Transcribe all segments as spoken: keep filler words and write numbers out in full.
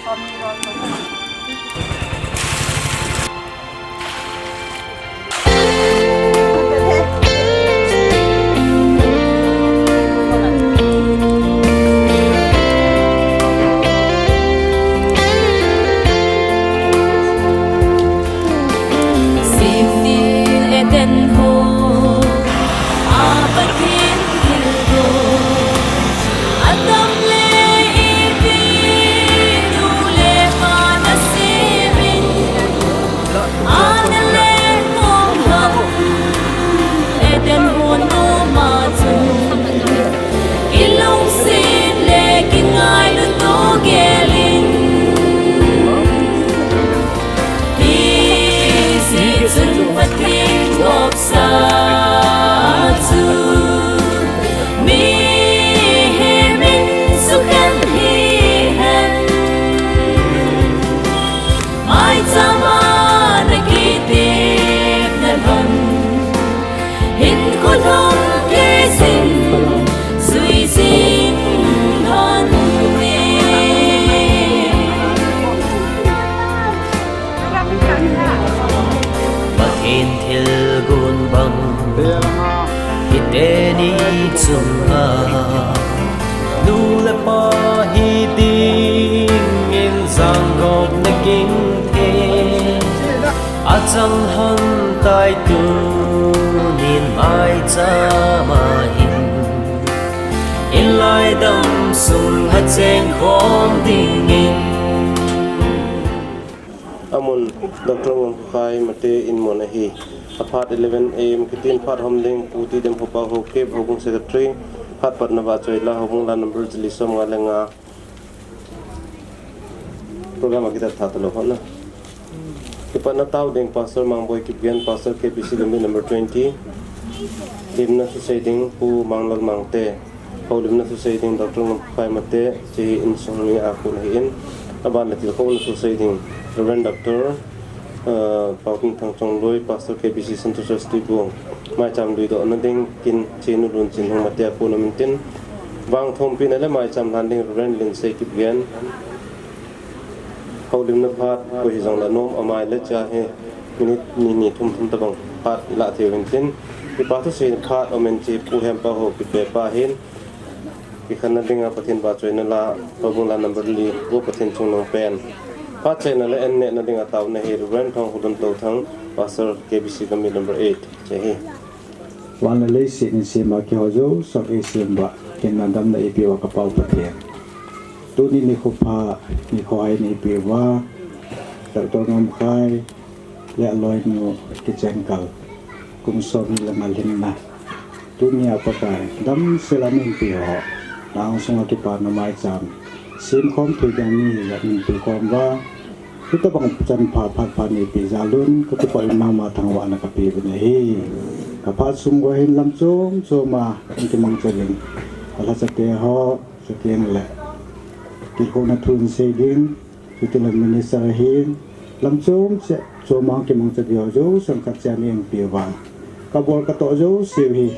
Simtin Eden ho, a Pathen thilgon, Adam le Evi, nu le pa na semin, ana le kom hon, Eden hon um a chun, kilungset le kingailut to gelin. Hijeh chun Pathen gopsa chu mihem in sukhen hihen. Maicham a na kitepna lhon, hinkho lhon kei jing, jui jing lhon e. Pathen thilgon bang hiteni chunga, nu le pa hidingin jangop na gingthei, achang lhon tai tunin maicham a hin, in laidam sung a chengkhom dingin. Amun, Doctor Ngamkhai Mate in mun ahi. Aphat eleven A M kitin phat hom ding Pu Tidem Hopa Haokip, Houbung Secretary, phat patna vahchoi la, Houbung la number jili som nga le nga. Program a kitat tha talou hon na. Kipatna tao ding Pastor Mangboi Kipgen, Pastor K B C Gambih number twenty. Lemna thusei ding Pu Manglal Mangte. Houlimna thusei ding Doctor Ngamkhai Mate, hiche hi insung mi a kon ahin. Aban le tilkhouna thusei ding Reverend Doctor, uh, Paotinthang Chongloi, Pastor K B C Central Trustee Bung. Maicham duidohna ding kin Chenu Lunchinhung Mate a kon aum intin. Vangthompina le maicham lhan ding Reverend Linsei Kipgen. Houlimna phat koi hijongle nom amai le cha hi minute ni, ni thum, thum tabang phat ilah thei uvin tin, kipa thusei phat aum in, hiche Pu Hempa Haokip pa hin kikhenna dinga Pathen vahchoina la, Houbung la number li, Pu Pathen Chungnung pen. Phat chaina le an nehna dinga taona hi Reverend Thongkholun Touthang, Pastor K B C Gambih number eight, hiche hi. Van le leiset nasem a keiho jouse a eisem uva, hinna damna eipeh uva ka Pa u Pathen, tuni nikho pha, nikho hoi neipeh uva, Doctor Ngamkhai le aloinu kichengkal kum somni le nga lhinna, tuni a Pakai damsel a nahin peh ho, nang sunga kipana maicham semkhom thei ding mi hijat nahin peh khom uva, hitabang chanpha phat pha neipeh jal un, ka kipah in nangma thangvahna kapeh uvin ahi. Ka phat sung uva hin lam chom chom a hung kimangcha ding, ka lhacha te ho, chuteng le tilkhouna thu hin sei ding, chuteng le minister ahin, lam chom cheh chom a hung kimangcha ding ho jouse khat cheh a neihin peh uva, ka bol ka toh jouse u hi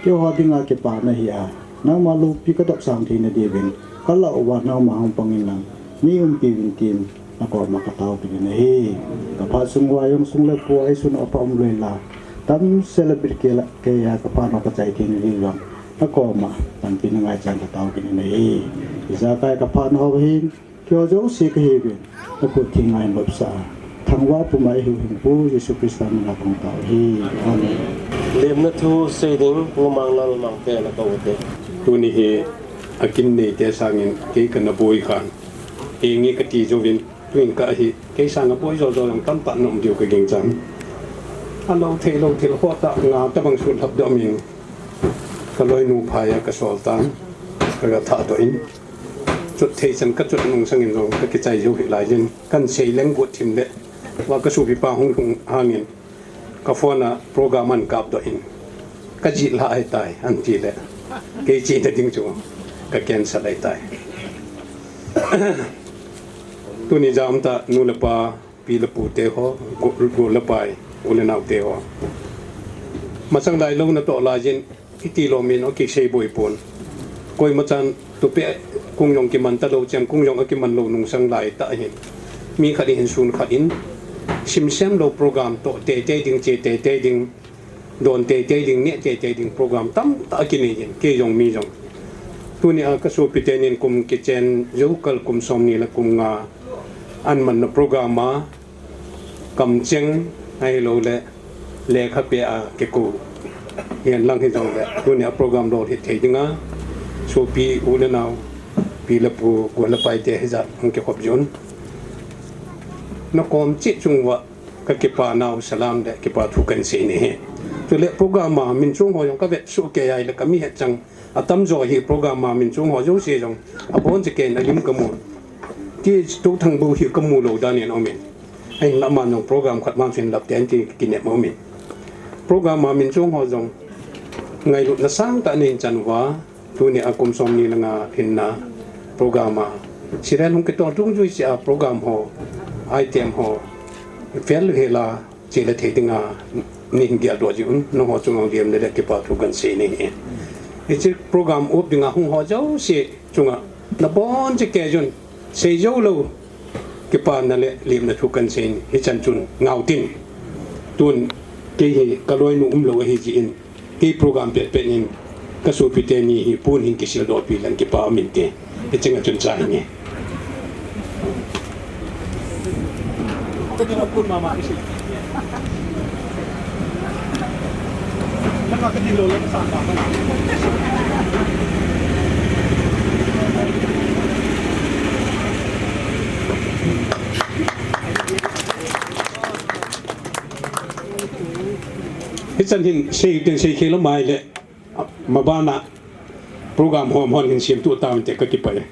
keiho dinga kipana ahi a, nangma loupi ka dopsang theina diuvin, ka lah uva nangma hung pang in lang, nei umpi uvin tin, na koma ka tao kit in ahi. Ka phat sung uva jong sung le pai a eisun a pha um lou la, damsel a bit kei la, kei a ka phat ho ka chai theina diu jong, na koma panpina ngaichan ka tao kit in ahi. Ijakai ka phat ho hin, keiho jouse kahiuvin, na khut theng a hin lopsah a, thangvah puma eihuhhingpu Jesu Christa mina kahung tao ahi. Amen. Lemna thu sei ding Pu Manglal Mangte na kou ute. Tuni hi akin neite sangin kei kana boi khan, henge kati jouvin, tuin ka hi kei sanga boi jo jo jong tamtah na um diu ka gingchan. Alou theilou thil ho tah nga tabang sutlhap doh min, ka loinu phai a ka sol tan, ka ga thahdoh in, chot thei chan ka chot nung sangin jong ka kichai jou hih laiyin, kan sei leng guhthim le, va ka sopipa hung lhung hangin, ka phone a program an kapdoh in, ka jih lhah ahitai, an ti le, kei chena ding chu ka cancel ahitai. Tuni jam tah nu le pa, pi le pu te ho, gol, gol le pai, u le nao te ho, masang lailou natoh laiyin, iti lom in o kisei boi pon. Koima chan tupe Kung jong kiman talou, cheng kung jong akiman lou nungsang lai tah ahin. Mi khat in, sun khat in, simsem lou program toh teitei ding, che teitei ding, don teitei ding, neh teitei ding program tamtah akinei in, kei jong mi jong. Tunia kasopi tenin kum kichen jou kal kum somni le kum nga an manna program a, kamcheng ahilouleh lekha pe a kikou. Hihen lang hijongle, tunia program lolhit thei dinga, sopi u le nao, pi le pu, gol le pai te hijat hung kikhop jun. Nakom cheh chung uva, kakipa nau salam le kipa thu kahin sei nahi. Chule program a min chung ho jong kavet soh kei ahile kami het chang. Atamjo hi program a min chung ho jouse jong abon cheh kei in alim kamu. Ti tu thang bu hi kamu lou dan in aumin. Ahinla aman jong program khat man sin lap ten ti kinem aumin. Program a min chung ho jong ngailutna sangtah nei chan uva, tunia kum somni le nga hinna program a serial hung kitol dungjui seh a program ho, item ho, fel hela, che le thei dinga, nei hin geldoh jeh un, nangho chunga lemna le kipa thu kahin sei nahi. Hiche program up dinga hung ho jouse chunga, nabon cheh kei jun, sei jou lou, kipana le lemna thu kahin sei in, hichan chun ngau tin. Tun, kei hi kaloinu umlou ahi jeh in, kei program pet pet in, kasopi teni hi pon hin kisildoh pi leng kipa aumin te. Hicheng a chun chai nge. Hichan hin sei tin sei khel lou mai le. Mabana program hom hon hin semtuh tauvin te kakipah e.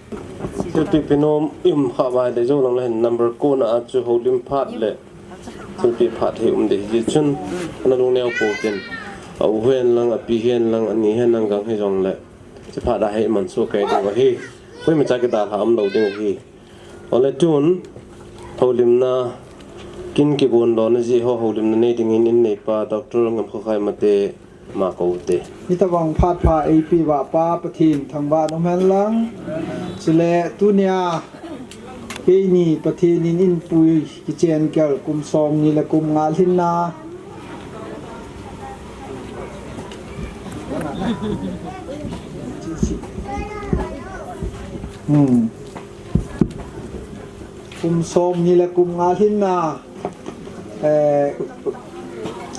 Thilpeh pinom i um kha vai le jou lang le hin number kona a chu houlim phat le thilpeh phat hi um ding hijeh chun ana lungneo pou tin. A u hen lang, api hen lang, ani hen lang gang hijongle. Hiche phat a hi iman soh kei diu ahi. Koima cha kidalha umlou ding ahi. Ole tun, houlimna, kin kigon lona jeh ho houlimna nei dingin in neipa, Doctor Ngamkhokhai Mate, ama kou te. Hitobang phat pha eipeh uva Pa Pathen thangvah in um hen lang. Chule tunia, keini Pathen in eipui kichen kal kum somni le kum nga lhinna. Hmm. Kum somni le kum nga lhinna, eh,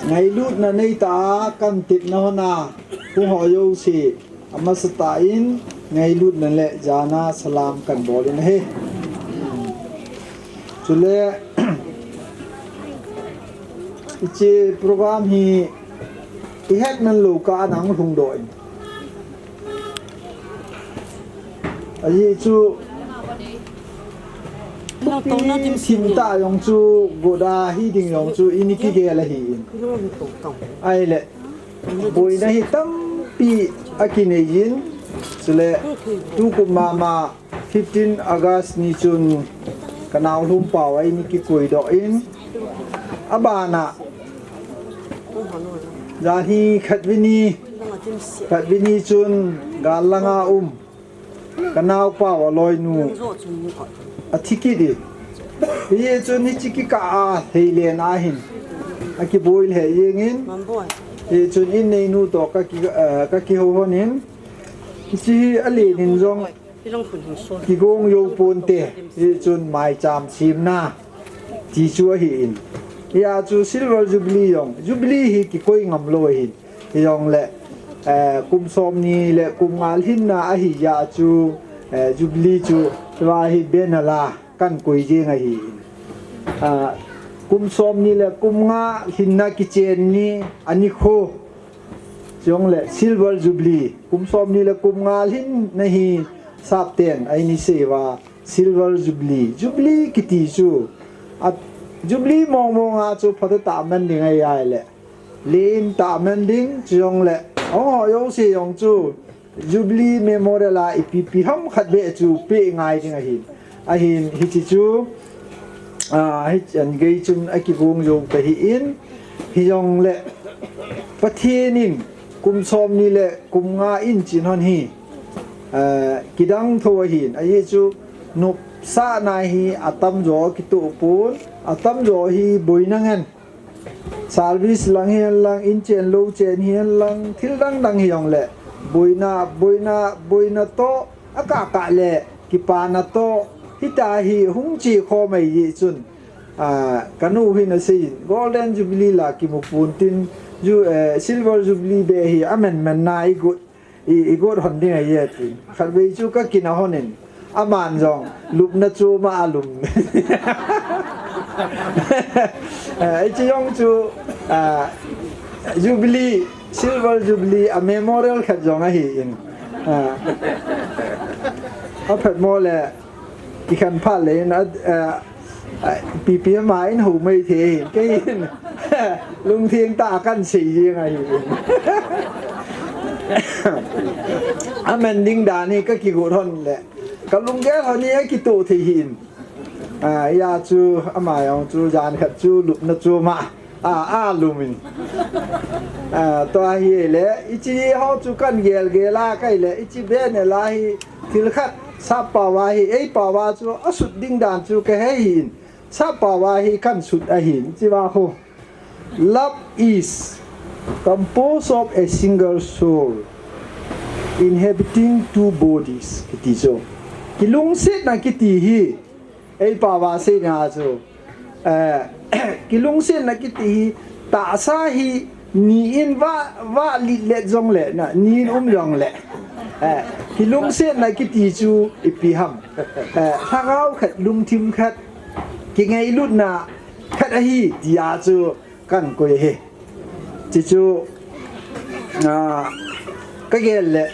ngailutna neitah a kahin tepna hon a, hung ho jouse, amasatah in ngailutna le jana salam kahin bol in ahi. Chule, hiche program hi ihet man lou kah a nang lhungdoh in. Ajeh chu, thim tah jong chu, goda hiding jong chu, ini kigel ahi in. Ahile, boina hi tampi akinei in, chule, tukum mama, fifteen August ni chun, kanao lhum pau a ini kikoidoh in, abana, jan hi khatvei ni, khatvei ni chun, gal langa um, kanaopa u aloinu athi kit in. Hichun hiche kikah a lheilen a hin akiboi lheh jengin. Hichun inneinu toh kaki, eh, kakihou lhonin. Hiche hi alen in jong kigong jou ponte. Hichun maicham semna ti chu ahin. Hia chu Silver Jubilee jong. Jubilee hi kikoi ngam lou ahin. Hijongle, eh, kum somni le kum nga lhinna ahi jeh a chu, eh, Jubilee chu, tua hi banner la kahin koi jeng ahi. Ah, kum somni le kum nga lhinna kichen ni anikho. Hijongle Silver Jubilee, kum somni le kum nga lhinna hi sapten a ini seiuva Silver Jubilee. Jubilee kiti chu, a, Jubilee mong mong a chu phatah tah man ding ahi ahile. Len tah man ding, chujongle, hung ho jouse jong chu, Jubilee Memorial a ipi ipi ham khat beh chu peh ngai ding ahin. Ahin, hiche chu, ah, hichan gei chun akigong jou ta ahin, hijongle, Pathen in kum somni le kum nga in chin hon hi, eh, kidang tho ahin, ahi chu nopsahna hi atamjo kitoh pon, atamjo hi boina ngen. Service lang hihen lang, inchen louchen hihen lang, thil dang dang hijongle, boina, boina, boina toh, akah kah le, kipana toh, hitia hi hung chekhom ahi chun, ah, kanu hin aseiyin, Golden Jubilee la kimu pon tin, ju-, eh, Silver Jubilee beh hi amen men na igot, i, igot hon ding ahi ati. Khatvei chu kakin ahon in, aman jong lupna chom a alum. Eh, hiche jong chu, ah, Jubilee, Silver Jubilee, a memorial khat jong ahin. Ah. Aphat mo le, kikhen phat le in, a, a, P P M a in hou mai thei hin, kei hin lungtheng tah a kan sei jeng ahi. Amen ding dan hi kakigot hon le, kalunggel hon hi akitoh thei hin. Ah, hia chu ama jong chu jan khat chu lupna chom a, a, alum in. Ah, tua hi le, hiche ho chu kan gel gel a kai le, hiche banner la hi thil khat, sap pao a hi, ei pao a chu asut ding dan chu kahe hin. Sap pao a hi kan sut ahin, hiche va khu. Love is composed of a single soul inhabiting two bodies, kiti chu. Kilungsetna kiti hi, ei pao a seina chu, eh, kilungsetna kiti hi, tahsa hi ni in va, va lit let jongle, na, ni in um jongle. Eh, kilungsetna kiti chu ipi ham. Eh, lhagao khat, lungthim khat, kingailutna khat ahi, tia chu kan koi ahi. Hichu, ah, kagel le,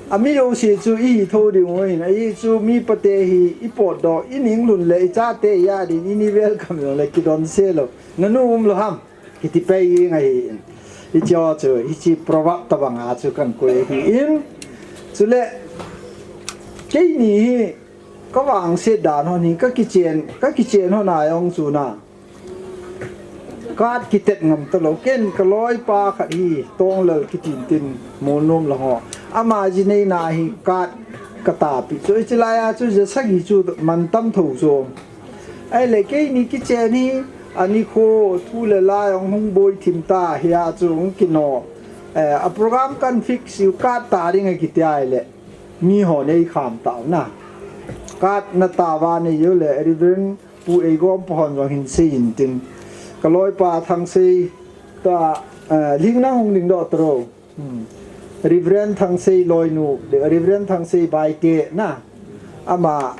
ami jouse chu ihi tho ding u ahin, ahi chu mi pate hi ipotdoh, ining lhun le, ichate a ding, ini welcome jongle, kidonse lou. Nanu um lou ham, kiti pai jeng ahin. Hiche ho chu, hiche proverb tabang a chu kan koi ahin. Chule, keini hi, kavangset dan hon hi, kakichen, kakichen hon a jong chu na. Card kitet ngam talou, ken kaloipa khat hi, Tonglal kitin tin, Molnom lang ho. Ama ji neina hi card katapi. Chu hiche lai a chu ja sagi chu mantam tho chu. Ahile keini kichen hi, anikho thu le la jong hung boi thim ta, hia chu hung kino. Eh, a program kan fix u card ta ding akiti ahile. Mi hon eikham tau na. Card nata uva nei u le, Reverend Pu Eigompa hon jong hin sei intin. Kaloipa Thangsei ta, eh, Lhingna hung dingdoh taro. Hmm. Reverend Thangsei loinu, Reverend Thangsei Baite na. Ama,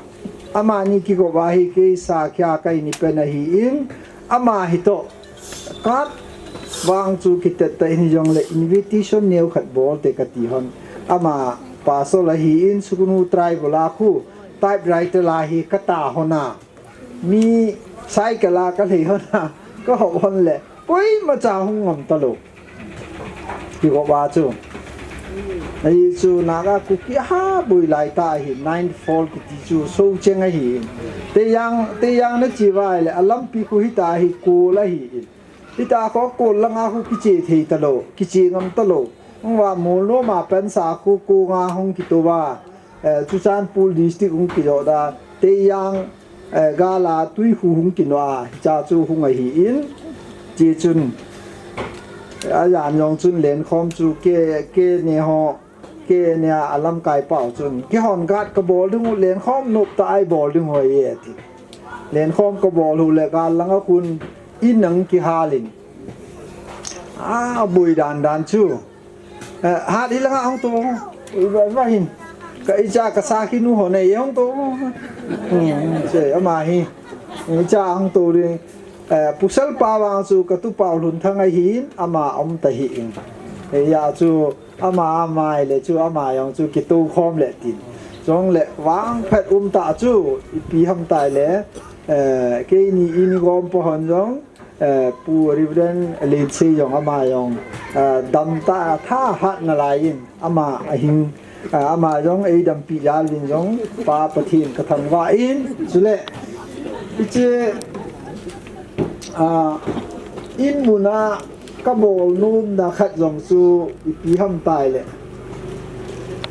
amani kigop a hi kei sakhi a kaini pen ahin, ama hitoh. Card vang chu kitet tah in hijongle invitation neo khat bol te kati hon. Ama pastor ahin, Sugnu tribal a khu typewriter la hi kata hon a. Mi cycle a kalhei hon a, kahop hon le, koimacha hung ngam talou. Kigop a chu. Ahi chu Naga Kuki ha boi lai ta ahi, nine fold kiti chu, Socheng ahi. Teijang, Teijang nache uva ahile, alampi khu hita hi kol ahi. Hita khu kol langa khu kiche thei talou, kiche ngam talou. Hung uva Molnom a pansa khu konga hung kitou uva. Eh, Churachandpur district hung kijoh da, Teijang, eh, gal a Tuikhu hung kino a, hicha chu hung ahin, hiche chun, ajan jong chun lenkhom chu ke, ke ne ho, ke ne a alamkai pau chun, keihon guard kabol ding u, lenkhom nop tah a ibol ding u ahi e ati. Lenkhom kabol u le gal langa khun in ang kihal in. A, boi dan dan chu. Eh, hat hilanga hung tou. Iva, iva hin. Ka icha kasakhi nu ho nei hung tou. Hmm, sei, ama hi. Icha hung tou ding. Eh, pasal pa vang chu katupa Lhunthang ahin, ama um ta hi in. Eh, hia chu, ama, ama le chu, ama jong chu kitou khom le tin. Jongle vangphat um ta chu, ipi ham tah le, eh, keini in gompa hon jong, eh, Pu Reverend Linsei jong ama jong, eh, damtah a thahat nalai in ama ahing, eh, ama jong eidampi jal uvin jong Pa Pathen kathangvah in, chule hiche, ah, in muna kabol nomna khat jong chu ipi ham tah le.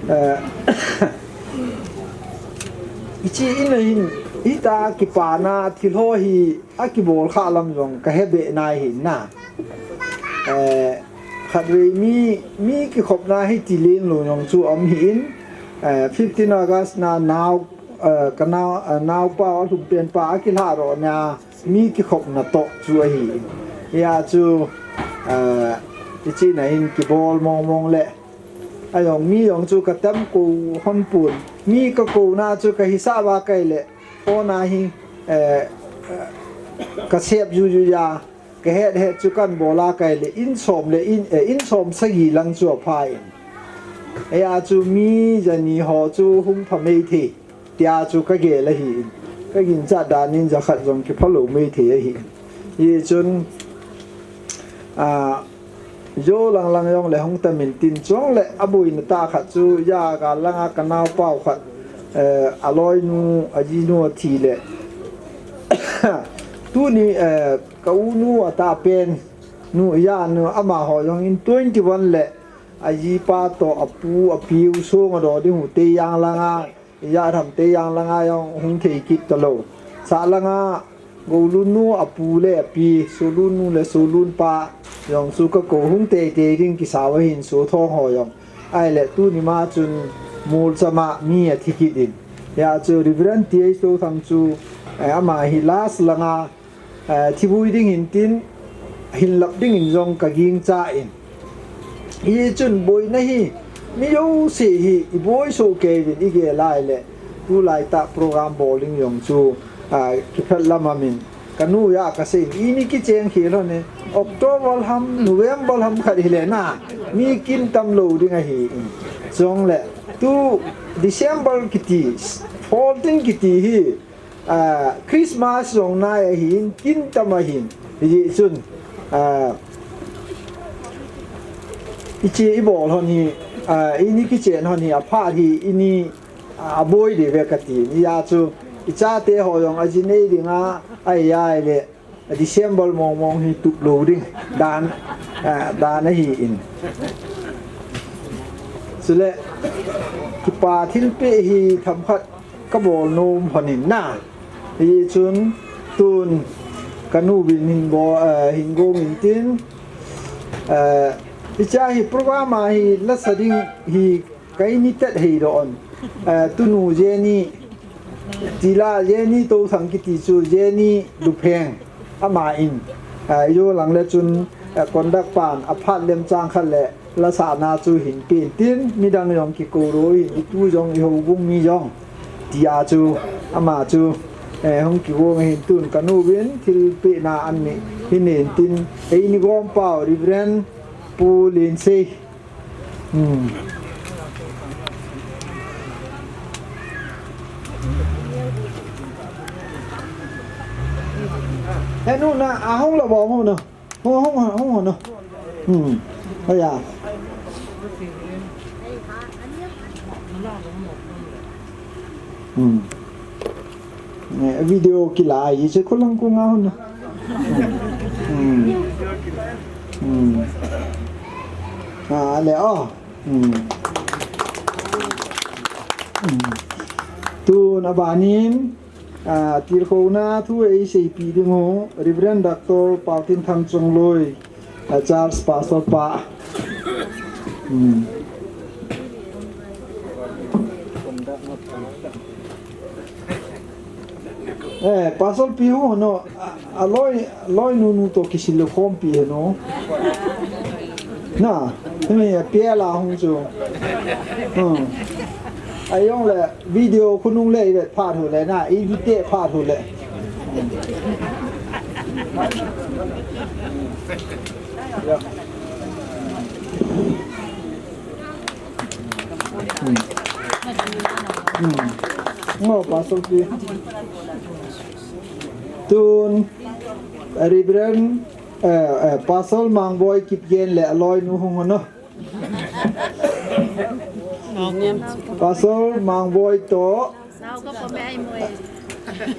Eh, hiche in a hin, hita kipana thil ho hi akibol kha lam jong kahe be nai hin na. Eh, khatvei mi, mi kikhopna hi ti len lou jong chu um hi in, eh, fifteen August na nao, eh, ka nao, eh, naopa alhumpen pa akilha ro na mi kikhopna toh chu ahi in. Hia chu, eh, hiche na hin kibol mong mong le. Ajong mi jong chu katam kou hon pon. Mi kakou na chu kahisah uva kei le. Phone a hi, eh, kasep juju ja. Kahet het chu kabol a kei le. In som le in, eh, in som sagi lang chu apha in. Hia chu mi jani ho chu hung pha mei thei. Tia chu kagel ahi in. Kaginchat dan in jakhat jong kipha lou mei thei ahi in. Hichun, ah, jou lang lang jong le hung tam in tin chuang le aboina tah khat chu ja gal langa ka naopa u khat, eh, aloinu, ajinu athi le. Tuni, eh, ka unu atahpen nu, janu amaho jong in twenty-one le ajipa toh apu, apiu song ado ding u Teijang langa. Ijat ham Teijang langa jong hung thei kit talou. Sah langa Goulun nu apu le api, Solun nu le Solun pa jong chu kakou hung teitei ding kisa uva hin Sothong ho jong. Ahile tuni ma chun Molcham a mi athi kit in. Hia chu Reverend T H Touthang chu, eh, ama hi last langa, eh, thivui ding hin tin, hin lap ding in jong kagingcha in. Hichun boina hi, mi jouse hi, iboi soh kei uvin igel lai le, tulai tah program bol ding jong chu, ah, kiphet lam amin. Kanu ja kasei in, ini kicheng khel hon e, October ham, November ham khat hile na, mi kin tam lou ding ahi in. Chule, tu December kiti, fourteen kiti hi, ah, Christmas jong nai ahin, kin tam ahin. Hichun, ah, hiche ibol hon hi, ah, ini kichen hon hi, aphat hi, ini, ah, aboi ding ve kati. Hia chu, ichate ho jong ajinei dinga, ahi ahile, December mong mong hi tup lou ding dan, ah, dan ahi in. Chule, kipa thilpeh hi themkhat kabol nom hon in na. Hichun tun kanu vin hin go, ah, hin gong in tin, ah, hiche hi program a hi lasa ding hi Kaini tet hei doh on. Eh, tunu Jenny, tila Jenny Touthang kiti chu Jenny Lupheng ama in. Eh, ijo lang le chun, eh, conduct pan aphat lem chang khat le lasahna chu hin pen tin midang jong kikou lou in itu jong ihoubung mi jong. Tia chu ama chu, eh, hung kigong ahin tun kanu vin thilpehna anni hin nen tin eini gom pau Reverend Pu Linsei. Hmm. Eh, nu na, a hung la bom hung na. Hung, hung, hung, hung na. Hmm. Oh, ya. Hmm. Eh, video kila ai, se ko lang ko nga hon. Hmm. Hmm. Ah, le, oh. Hmm. Hmm. Tun abanin, ah, tilkhouna thu eiseipi ding u, Reverend Doctor Paotinthang Chongloi. A Charles Pastor pa. Hmm. Eh, Pastor pi ho no, a, aloi, aloi nu nu to kisil le khompi he no. Na, himi a pia la hung chu. Hmm. Ayong le. Video khonung le i vet phat u le na, i vet phat u le. Hmm. Hmm. Ngo, Pastor pi. Tun, Reverend, eh, eh, Pastor Mangboi Kipgen le aloi nu hung no. Pastor Mangboi to.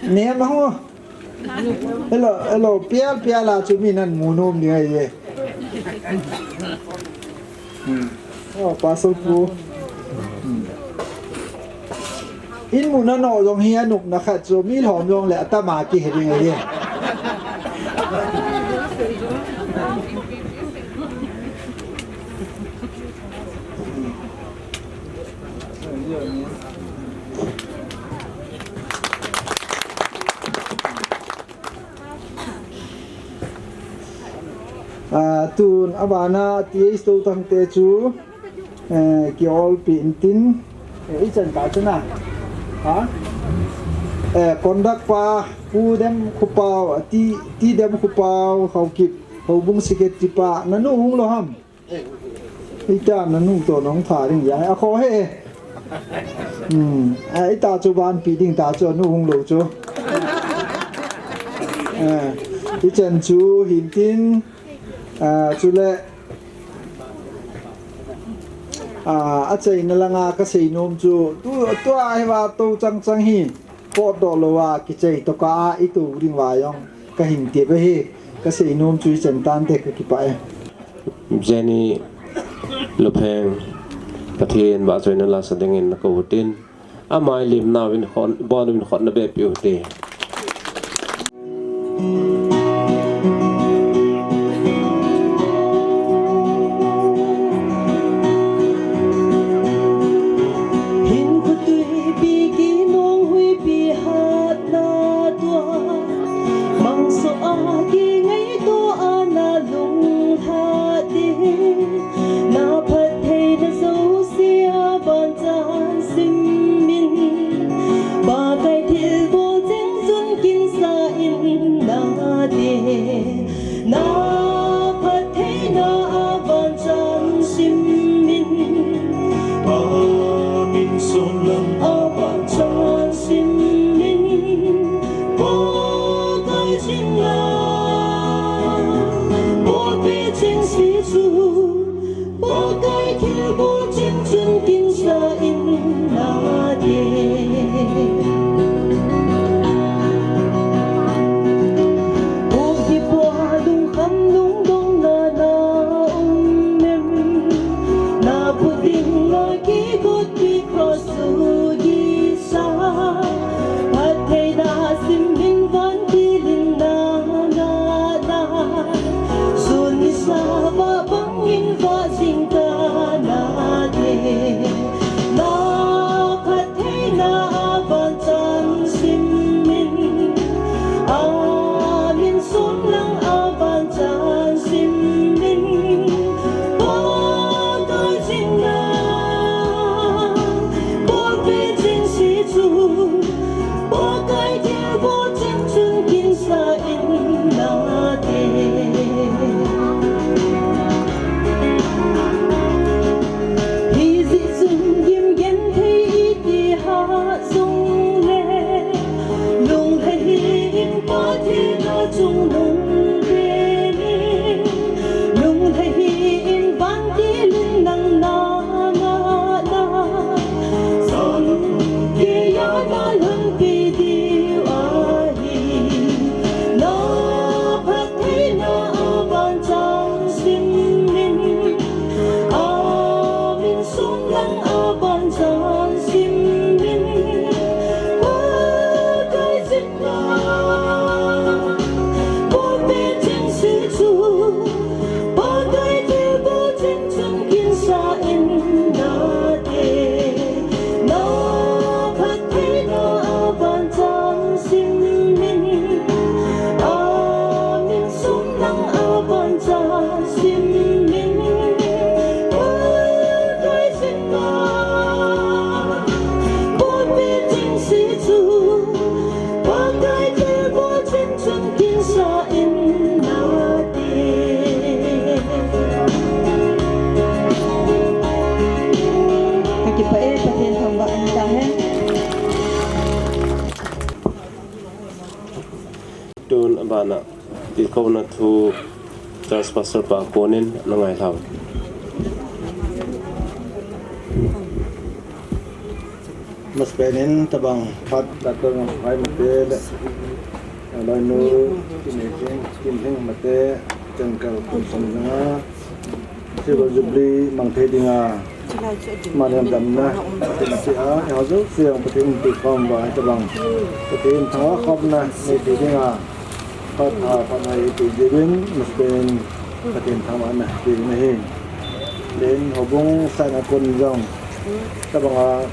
Nem ho. Hello, hello, pial, pial a chu mi nan mu nom ni ai ye. Hmm. Oh, Pastor Pu. In mu nano jong hi anopna khat chu mi lhom jong le atama kihe ding ahi. Ah, tun abana T H Touthang te chu, eh, kiolpi intin, eh, ichan ta chu na. Ha? Eh, conduct pa, Pu Demkhupao, T, T Demkhupao, Haokip, Houbung Secretary pa, nanu hung lou ham? Ita nanu toh nahung tha ding ahi, akhoh e. Hmm, a, ita chu banpi ding ta chu, anu hung lou chu. Eh, ichan chu hintin, ah, chule, ah, achaina langa kasei nom chu, tu, tua hi va to chang chang hi. Potdoh louva kichai tokah a ito ding uva jong kahin tep ahi, kasei nom chu ichan tante, kakipah e. Jenny Lupheng, Pathen vahchoina lasa dingin nakou utin, ama ilimnau in khon, bon uvin khut nabeh peh ute. Hinkho tuipi kinung huipi hatna tua, mangso a kingaito a nalung lhah ding, na phattheina jouse a vanchan simin, Pakai thilbol cheng chun kinsa in nate. Na phattheina a vanchan simin, a min sung lang a vanchan simin, Pakai jinglang bolpeh cheng se chu, Pakai thilbol cheng chun kinsa in nate. Pu kipua lungkham lungdong na na um em? Na pu ding na kigot pi cross u gisa. Phattheina simin vantil in na na na. Sun nisa va bang in va jing ta nate. Na phattheina a vanchan simin, a min sung lang a vanchan simin, Pakai jinglang bolpeh cheng se chu, Pakai thilbol cheng chun kinsa in nate. Hijeh chun gim genthei iti ha jongle, lunglhai hih in Pathen a chungnung pen in, lunglhai hih in vantil in nang na ngah na, sam keiya na lhunpi diu ahi. Na phattheina a vanchan simin, a min sung lang a vanchan simin, Pakai jinglang bolpeh cheng se chu, Pakai thilbol cheng chun kinsa in nate. Na phattheina a vanchan simin, a min sung lang a vanchan simin, Pakai jinglang bolpeh cheng se chu, Pakai thilbol cheng chun kinsa in nate. Kakipah e, Pathen thangvah in tahen. Tun abana tilkhouna thu Church Pastor pa konin na ngailhau. Masapen in tabang phat Doctor Ngamkhai Mate le Loinu Kimhing, Kimhing Mate, Changkal kum som le nga, Silver Jubilee mang thei dinga Malen damna, Pathen sia, eiho jouse jong Pathen in peh khom uva, hitabang Pathen thangvah khomna nei thei dinga, phat pha phat mai ipeh diuvin, masapen Pathen thangvahna pe ding ahi. Then houbung saina kon jong, tabanga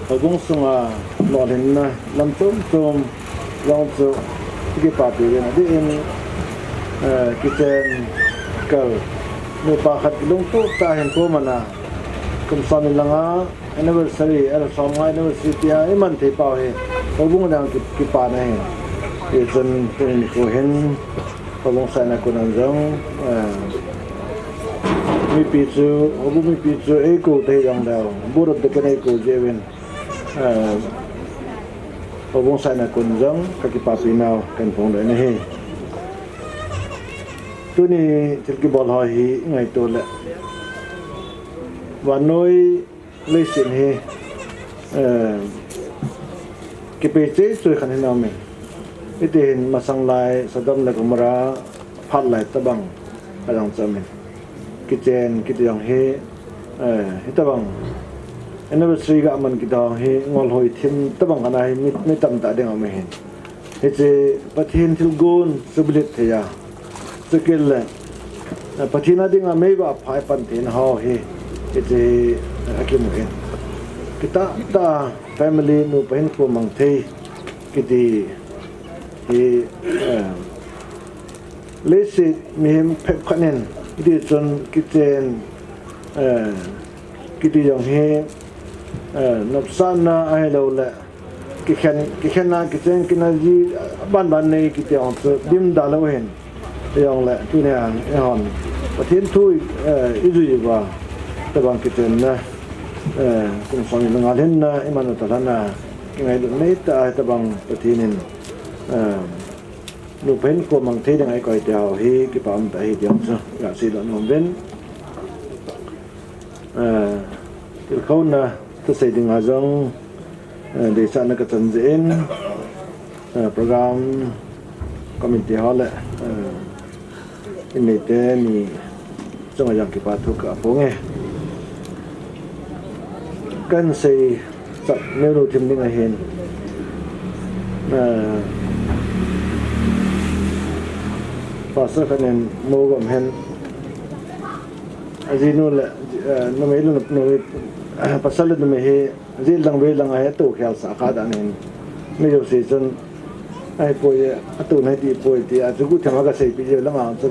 houbung sunga lolhinna lam chom chom jong chu kipapi uvin, adeh in, eh, kichen kal nupa khat kilungtoh tah a hin kum ana, kum som ni le nga anniversary, eh, som nga anniversary tia iman thei pau hi houbung dang ki, kipana ahi. Hichun tuni nikho hin houbung saina kon a jong, eh, mipi chu, houbung mipi chu eikou thei jong leu, board of deacon eikou jeh uvin, eh, houbung saina kon jong kakipapi nau kahin phongdoh in ahi. Tuni thil kibol ho hi ingaito le, vannoi leiset hi, eh, kipei chei choi khat hin aume. Hiti hin masang lai Sodom le Gomorrah phat lai tabang ajong chu aume. Kichen kiti jong hi, eh, hitabang anniversary ga man kiti jong hi ngolhoi thim tabang khat a hi mi, mi tamtah ding aume hin. Hiche Pathen thilgon suhbulhit thei a, chukit le, eh, Pathen a dinga meivah pha ipan theina ho hi, hiche akimu in. Kitah tah a family nupa hinkho mang thei kiti hi, eh, leiset mihem phabep khat in, hiti chun kichen, eh, kiti jong hi, eh, nopsahna ahilou le, kikhen, kikhenna, kichen kinna ji, aban ban nei kiti jong chu dimda lou hin. Hijongle, tunia, eihon Pathen thu, eh, ijui uva, hitabang kichenna, eh, kum som ni le nga lhinna iman u tah lhon a, kingailut nei tah a hitabang Pathen in, eh, nupa hinkho mang thei dinga eikoi teu hi kipa um tah ahi ti jong chu gasei doh nom uvin. Eh, tilkhouna thusei dinga jong, eh, deisahna kachan jeh in, eh, program committee ho le, eh, inneite ni chunga jong kipa thu kaphong e. Kahin seichat neonu thim ding ahin, eh, pastor khat in mu gom hen, ajinu le, eh, numei le numei, eh, pasal le numei hi jil lang vei lang a hi atou khel sah kha dan in, mi jouse chun, ahipoi, atouna hi dih poi tia chu guhthim a kaseipeh jeh lang a chun,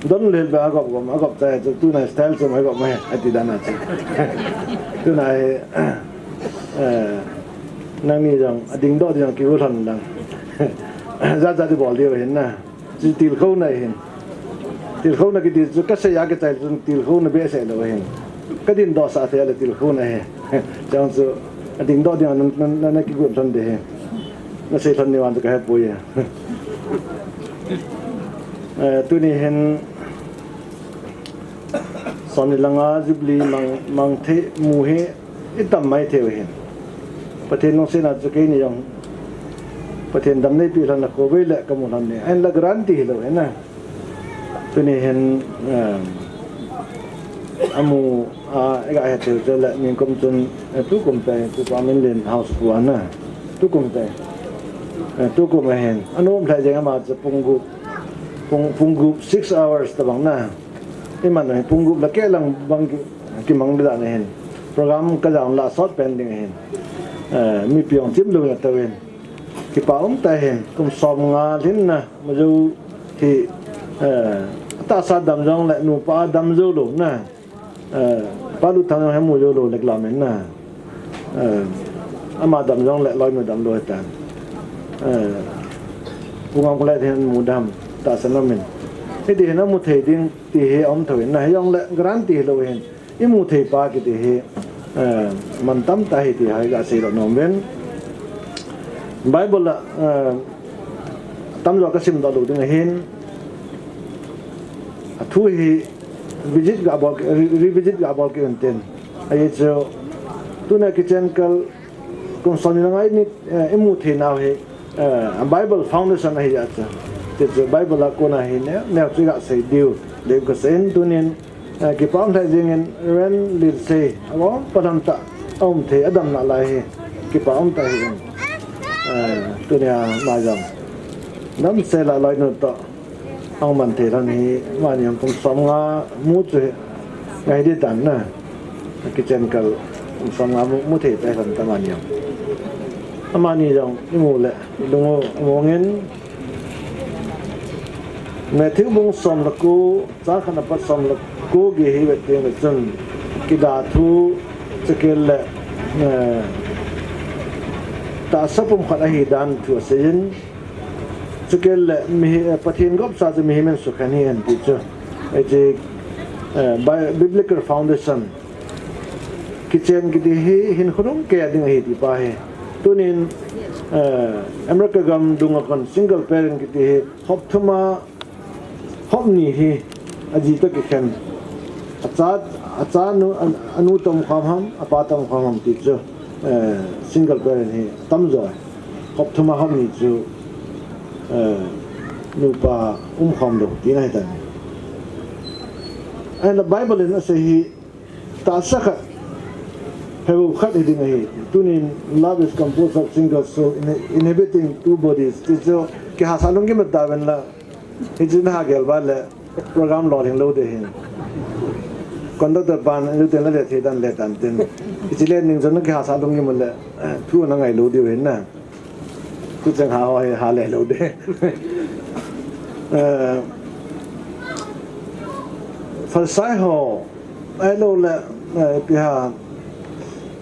don lhel beh a agop gom, agop chai chu tuna style chu mai gop mai ati dan a chu. Tuna hi, eh, nangni jong adingdoh ding jong kigo lhon lang. Jat jat ibol diu ahin na. Chu tilkhouna ahin. Tilkhouna kiti chu kasei a kichai chun tilkhouna behseh lou ahin. Kadindoh sah thei a le tilkhouna ahi. Chang chu adingdoh ding a na, na, na, nakigon lhon ding ahi. Nasei lhon ni vang chu kahepoi. Eh, tuni hin som ni le nga Jubilee mang, mang thei mu hi itam mai thei u ahin. Pathen lungsetna chu keini jong Pathen dam neipeh lhon a khovei le kamu lhon ni. Ahinla guarantee hilou ahin na. Tuni hin, eh, amu a, eiga he thei u chu le ningkum chun, eh, tukum tah, tupa min len house pu a na. Tukum tah. Eh, tukum ahin. Anom lheh jeng ama chu pung gup, pung, pung gup six hours tabang na. Iman u hi pung gup le keh lang bang ki, kimang ding dan ahin. Program kajam la sot pen ding ahin. Eh, mipi jong chim lou na tou in. Kipa um tah ahin, kum som nga lhinna, mu jou hi, eh, atahsa dam jongle, nupa dam jou lou na. Eh, Pa Luthang jong hi mu jou lou le kilam in na. Eh, ama dam jongle, loinu dam lou hitan. Eh, Pu Ngamkholhai hin mu dam, tahsan um in. Hiti hin amu thei ding, ti hi aum thou in na, hijongle guarantee hilou hin. Imu thei pa kiti hi, eh, mantam tah ahi ti hi gasei doh nom uvin. Bible a, eh, tamjo kasim doh lou ding ahin. Athu hi visit gabol, re-, revisit gabol kit untin. Ahi chu, tuna kichen kal kum som ni le nga ni, eh, imu thei nau hi, eh, Bible foundation ahi a chu. Ti chu Bible a kona hi neo, neo chu iga sei diu, deiu kasei in tunin, Eh, kipa um thei jingin Reverend Linsei, a um palam ta, a um thei, a dam nalai hi, kipa um ta hi in. Eh, tunia ma jong. Damsel a loinu to, a um man thei lhon hi, mani jong kum som nga mu chu hi, ngai di tan na. Kichen kal, kum som nga mu, mu thei ta lhon ta mani jong. Amani jong, i mu le, i lung u, a mong in, Matthew bung som le ko, chang khat apat som le ko gei hi vet teng le chun, kida thu, chukit le, eh, tahsa pumkhat ahi dan thu asei in, chukit le mihi-, eh, Pathen gopsa chu mihem in sukhen ahi ti chu. Hiche, eh, bi-, biblical foundation. Kichen kiti hi hinkho lhumkei ding ahi ti pa hi. Tunin, eh, America gam dunga kon single parent kiti hi hop thum a hop ni hi aji toh kikhen. Acha, acha nu, a, anu toh um khom ham, apa toh um khom ham ti chu, eh, single parent hi atam jo. Hop thum a hop ni chu, eh, nupa um khom lou tina ahi tai. And the Bible in asei hi, tahsa khat, phabep khat hi ding ahi. Tunin, love is composed of single soul inha-, inhabiting two bodies. Ti chu, kihasah lungkim ta ven la. Hichu naha gel ba le, program lolhing lou ding ahin. Conductor pan, lu ten la le thei dan le tan tin. Hichu le ning jong kihasah lungkim le, eh, thu nangai lou ding ahin na. Tucheng ha ho hi ha le lou ding. Eh, Pharisai ho, ahilou le, eh, ipi ham,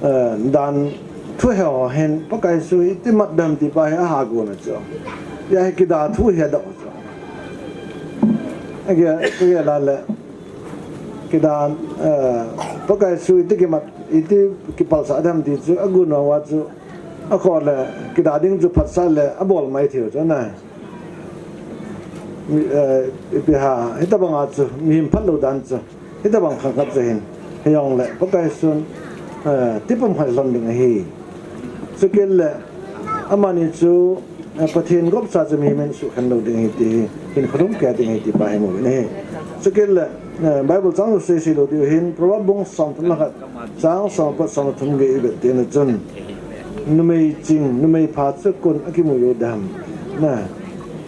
eh, dan thu he ho hin, Pakai Jesu iti mat dem ti pa hi aha gon a chu. Hia hi kida thu hi adoh chu. Age, age la le, kida, eh, Pakai Jesu iti kimat, iti kipalsah dem ti chu, agon uva chu, Akhoh le, kida ding chu phatsah le, abol mai thei u chu na. Mi, eh, ipi ham, hitabang a chu, mihem phat lou dan chu, hitabang khang khat chu ahin. Hijongle, Pakai Jesun, eh, tipum khat lhon ding ahi. Chukit le, amani chu, eh, Pathen gopsa chu mihem in sukhen lou ding ahi ti hi, hinkho lhumkei ding ahi ti pa hi mu uvin ahi. Chukit le, eh, Bible chang chu seisei lou diu hin, Proverb bung som thum le khat, chang som apat som thum gei i vet teng le chun, numei ching, numei pha chu koiin akimu u dem. Na,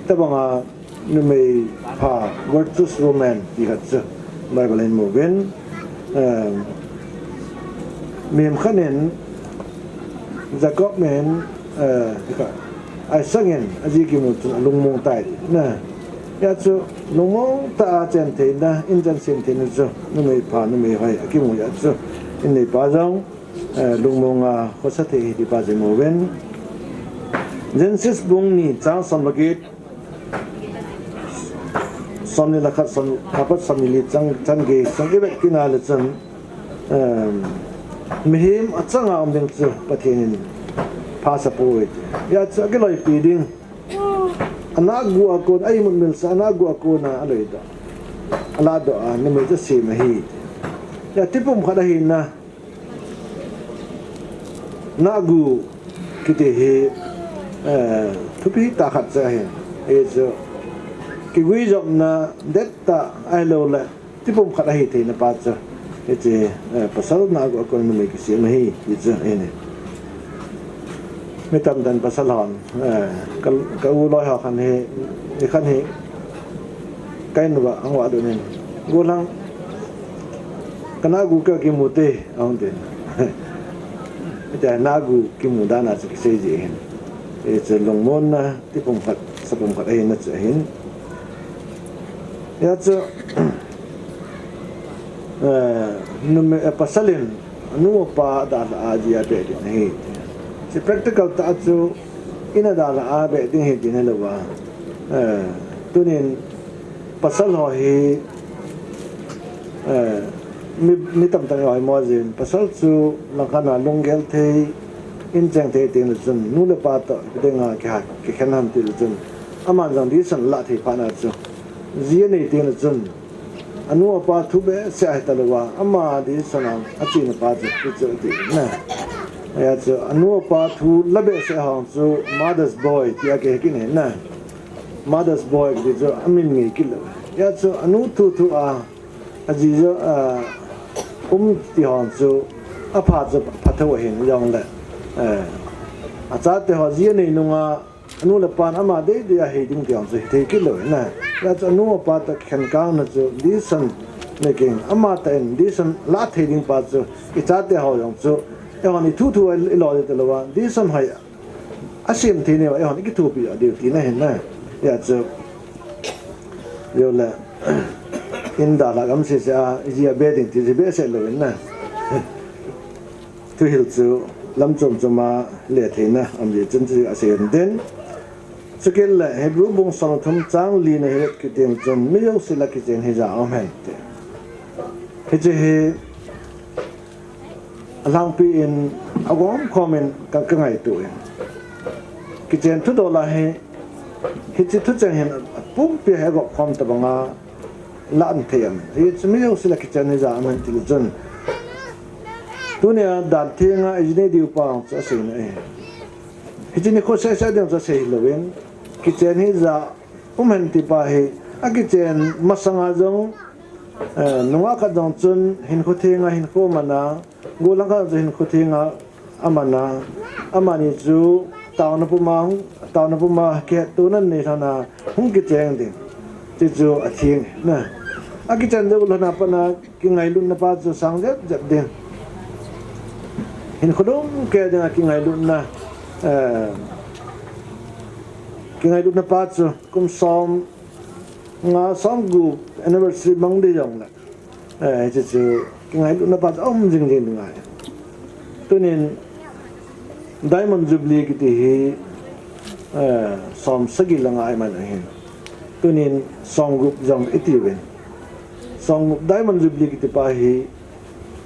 tabang a numei pha, virtuous woman, ti khat chu Bible in mu uvin, eh, mihem khat in Jacob in, eh, ka, Isaac in aji kimu chun alungmong tai. Na, hia chu lungmong tah a chen theina, in chen sem theina chu numei pha, numei hoi akimu hia chu in neipa jong, eh, lungmong a khosa thei ahi ti pa chu i mu uvin. Genesis bung ni chang som le get, som ni le khat, som, apat som ni li chang, chang gei, chang i vet kit na le chun, em, mihem achang a um ding chu Pathen in phasah poi. Hia chu akiloipi ding. Ana gu a kon, a imut milsa, ana gu a kon a aloi doh. Ala doh a, numei chu asem ahi. Hia tipum khat ahina, Nahgu kiti hi, eh, thupi tah khat chu ahin. Hichu kiguijopna dettah ahilou le, tipum khat ahi theina pa chu. Hiche, eh, pasal nahgu a kon numei kisem ahi, hichu ahin. Mi tamtah in pasal hon, eh, ka, ka u loi ho khan hi, hi khan hi, ka in uva ahung vah doh in, "Gollhang, ka nahgu ka kimu te," ahung tin. Hitia nahgu kimu dan a chu kisei ji ahin. Hichu lungmonna tipum khat, sapum khat ahina chu ahin. Hia chu, eh, numei, eh, pasal in anu apa dalha a ji abeh ding ahi. Hichu practical tah a chu in a dalha a beh ding ahi ti hilou va. Eh, tunin pasal ho hi, eh, mi, mi tamtah in ahoi mo jin. Pasal chu langkhat a lunggel thei, in cheng thei teng le chun, nu le pa toh kidang a kiha, kikhen ham ti le chun, aman jong decision alah thei phat na chu, ji anei teng le chun, anu apa thu behseh ahi talou va, ama decision a achena pa chu, chu, chu ati na. Hia chu, anu apa thu la behseh ho chu, mother's boy, tia kihe kit ahi na. Mother's boy, kiti chu, amin ngei kit lou. Hia chu, anu thu thu a, Ajiju, ah, um ti hon chu apha chu phatho ahin jongle, eh, achate ho ji anei nunga anu le pan ama deidei a hei ding ti hon chu hithei kit lou ahi na. Hijeh chun anu apa toh kikhen kang na chu decision making, ama tah in decision la thei ding pa chu ichate ho jong chu eihon ithu thu a ilo ding talou a decision hoi asem thei nau a eihon ikithopi a diu tina ahi na. Hijeh chun, jongle, in dalha gam sese a, iji a be ding ti ji behseh lou ahi na. Thuhil chu lam chom chom a le theina um jeh chun chu asei in tin. Chukit le Hebrew bung som thum chang li na hi kiti chun mi jouse la kichen hija um hen ti. Hiche hi alhangpi in agom khom in ka, ka ngaito in. Kichen thudol a hi, hiche thucheng hin apumpi hi agop khom tabang a la um thei em. Hiche mi jouse la kichen hija um hen ti le chun. Tunia dan thenga iji nei diu pa chu asei na ahi. Hiche nikho sese ding chu asei lou in. Kichen hija um hen ti pa hi, akichen masanga jong, eh, nungah khat jong chun hinkho thenga hinkho amana, gollhang khat jong chun hinkho thenga amana, amani chu taona puma, taona puma kihettohna nei lhon a hung kicheng ding. Chuchu atheng na. Akichen jou lhon a pat a kingailutna pa chu sang jep jep ding. Hinkho lungkeh ding a kingailutna, eh, kingailutna pa chu kum som nga som gup anniversary mang ding jongle. Eh, hiche chu kingailutna pa chu um jing jing ding ahi. Tunin Diamond Jubilee kiti hi, eh, som sagi langa iman ahin. Tunin som gup jong iti uvin. Som gup Diamond Jubilee kiti pa hi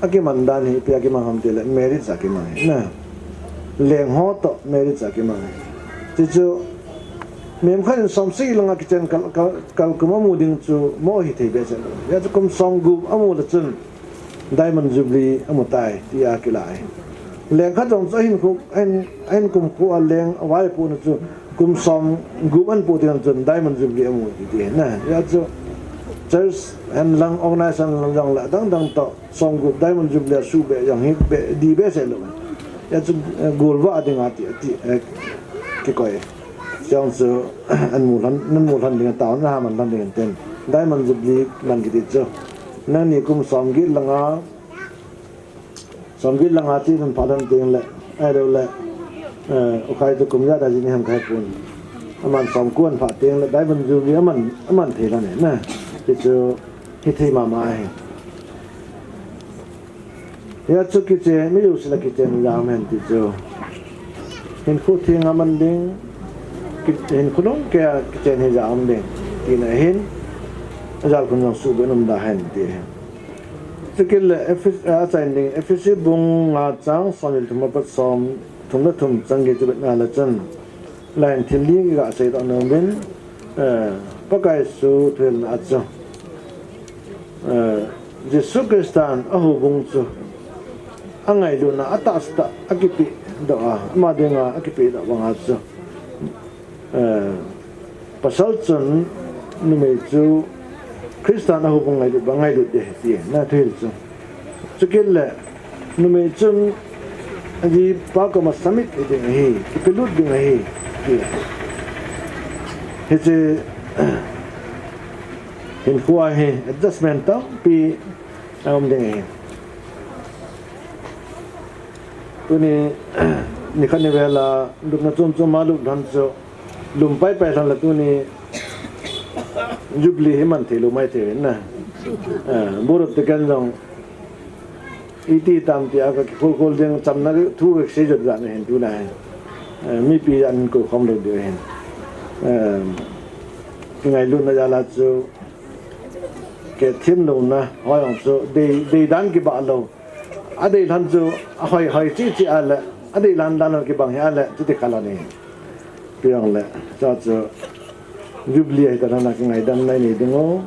akiman dan hi ipi a kimang ham ti le marriage a kimang ahi na. Leng ho toh marriage a kimang ahi. Chuchu mihem khat in som sagi langa kichen kal, kal, kal kum amu ding chu mo hithei behseh lou. Hijeh chun kum som gup amu le chun Diamond Jubilee amu tai, tia kila ahi. Leng khat jong chu ahin khu, ahin, ahin kum khu a leng avaipohna chu kum som gup ahin poh teng chun Diamond Jubilee amu ti, ti na. Hijeh chun church hen lang, organization lang jongle adang dang toh som gup Diamond Jubilee a suhbeh jong hi beh, dih behseh lou. Hijeh chun, eh, golvah ding a ti, ti, eh, kikoi. Chujong chu, ahin mu lhon, ahin mu lhon ding, taona ahin man lhon ding tin. Diamond Jubilee man kiti chu. Nangni kum som get langa, som get langa ti lhon phat lhon teng le, ahilou le, eh, U Khai toh kum ijat a ji nei ham kahe pon. Aman som ko ahin phat teng le, Diamond Jubilee aman, aman thei lhon ahi na. Hichu hithei mama ahi. Hijeh chun kichen, mi jouse la kichen hija um hen ti chu. Hinkho thenga man ding, ki, hinkho lungkeh a kichen hija um ding, tina ahin, ajal khun jong suhbeh in um da hen ti ahi. Chukit le Ephes, a, achaina ding, Ephesi bung nga chang som le thum apat som thum le thum chan gei chu vet na le chun. Lai in thil li kiga seidoh nom in, eh, Pakai Jesu thuhilna a chu, eh, Jesu Christan ahoubung chu angailutna atahsa tah a akipehdoh a, ama dinga akipehdoh banga chu, eh, pasal chun numei chu Christan ahoubung ngailut bang ngailut ding ahi ti na thuhil chu. Chukit le numei chun ajipa koma submit hiding ahi, kipelut ding ahi, ti. Hiche hinkho a hi adjustment tampi aum ding ahi. Tuni nikhat ni vel a lupna chom chom a lup lhon chu, lum pai pai lhon le tuni Jubilee hi man thei lou mai thei in na. Eh, Board of Deacon jong iti tam tia ka kikhol khol ding, chamna thu ka sei jot jat na hin tuna hin. Eh, mipi jat in kou khom lou diu hin. Eh, kingailutna jal a chu, kithem louna, hoi jong chu, dei, dei dan kibah lou. Adei lhon chu, ahoi, hoi chi chi a le, adei lhon dan kibang hi a le, chuti kha lhon ahi. Ipi jong le, chuchu, Jubilee ahi ta lhon a kingaidam na nei ding u.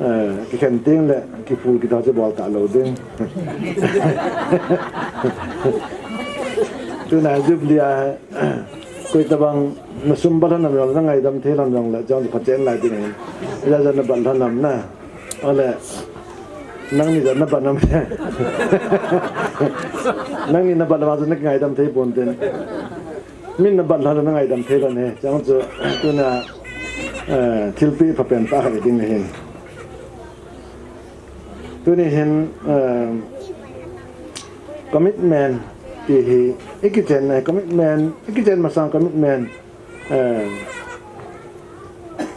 Eh, kikhen teng le, kiphul kithou chu bol ta lou ding. Tuna Jubilee a, koi tabang na sum bat lhon nam jong, na ngaidam thei lhon jong le, chong phachen lai ding ahi. Ija ija na bat lhon nam na. Ole, nangni jong nabat nam. Nangni nabat lou a jong nakingaidam thei pon tin. Min nabat lou a jong nangaidam thei lou ne. Chang chu, tuna, eh, thilpeh phapen tah khat ding ahin. Tuni hin, eh, commitment ti hi, ikichen, eh, commitment, ikichen masang commitment, eh,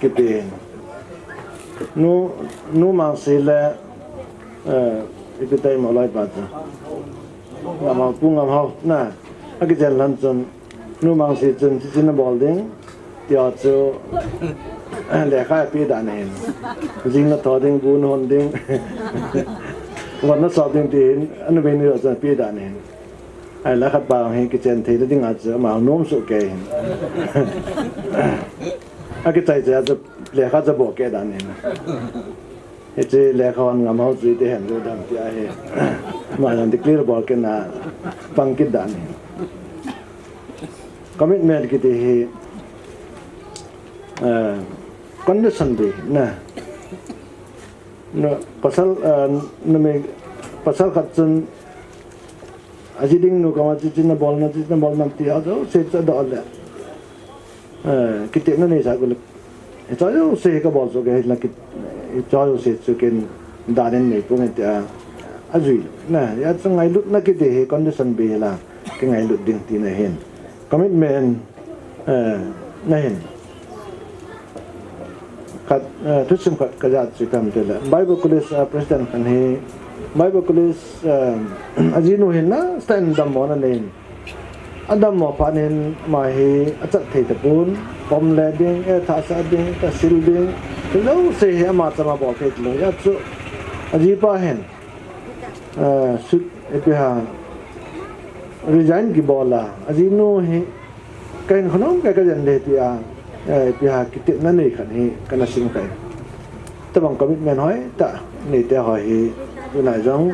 kiti. Nu, Nu Mangsi le, eh, ipi tai mo lai pa chu. Ngamhao, Pu Ngamhao, na, akichen lhon chun, Nu Mangsi chun, hiche nabol ding, tia chu, lekha ape dan ahin. Jing natho ding, bu nahon ding, von nasop ding ti hin, anumei ni chun ape dan ahin. Ahile khat pa hi kichen theina dinga chu, ama nom soh kei hin. Akichai chai a chu, lekha chu aboh kei dan ahin. Hiche lekha hon Ngamhao chu iti hen lou dam ti ahi. Ama jong declare bol kit na pang kit dan ahi. Commitment kiti hi, eh, condition ding na. Na, pasal, eh, numei, pasal khat chun aji ding nu koma chu, hiche nabol nam, hiche nabol nam ti ajouse chu adoh le. Eh, kitepna neisah ule. Hiche jouse hi kabol chu kei, hiche jouse chu ken dan in nei ponge tia ajui lou. Na, hijeh chun ngailutna kiti hi condition bei hila, kingailut ding tina ahin. Commitment, eh, na hin. Khat, eh, thusim khat kajah chu ipi ham itile, Bible College, eh, president khat hi, Bible College, eh, ajinu hin nasatah in dammo ana nei in. Adammo phat in ama hi achat thei tapon, pom le ding, eh, thasah ding, tasil ding, ti jouse hi ama chama bol thei talou. Hijeh chun ajipa hin, eh, sut, ipi ham, resign kibol a, ajinu hi, kahin khonom kei, kajen ding tia, eh, ipi ham, kitepna nei khat hi kana sim kha e. Tobang commitment hoitah neite ho hi, tunai jong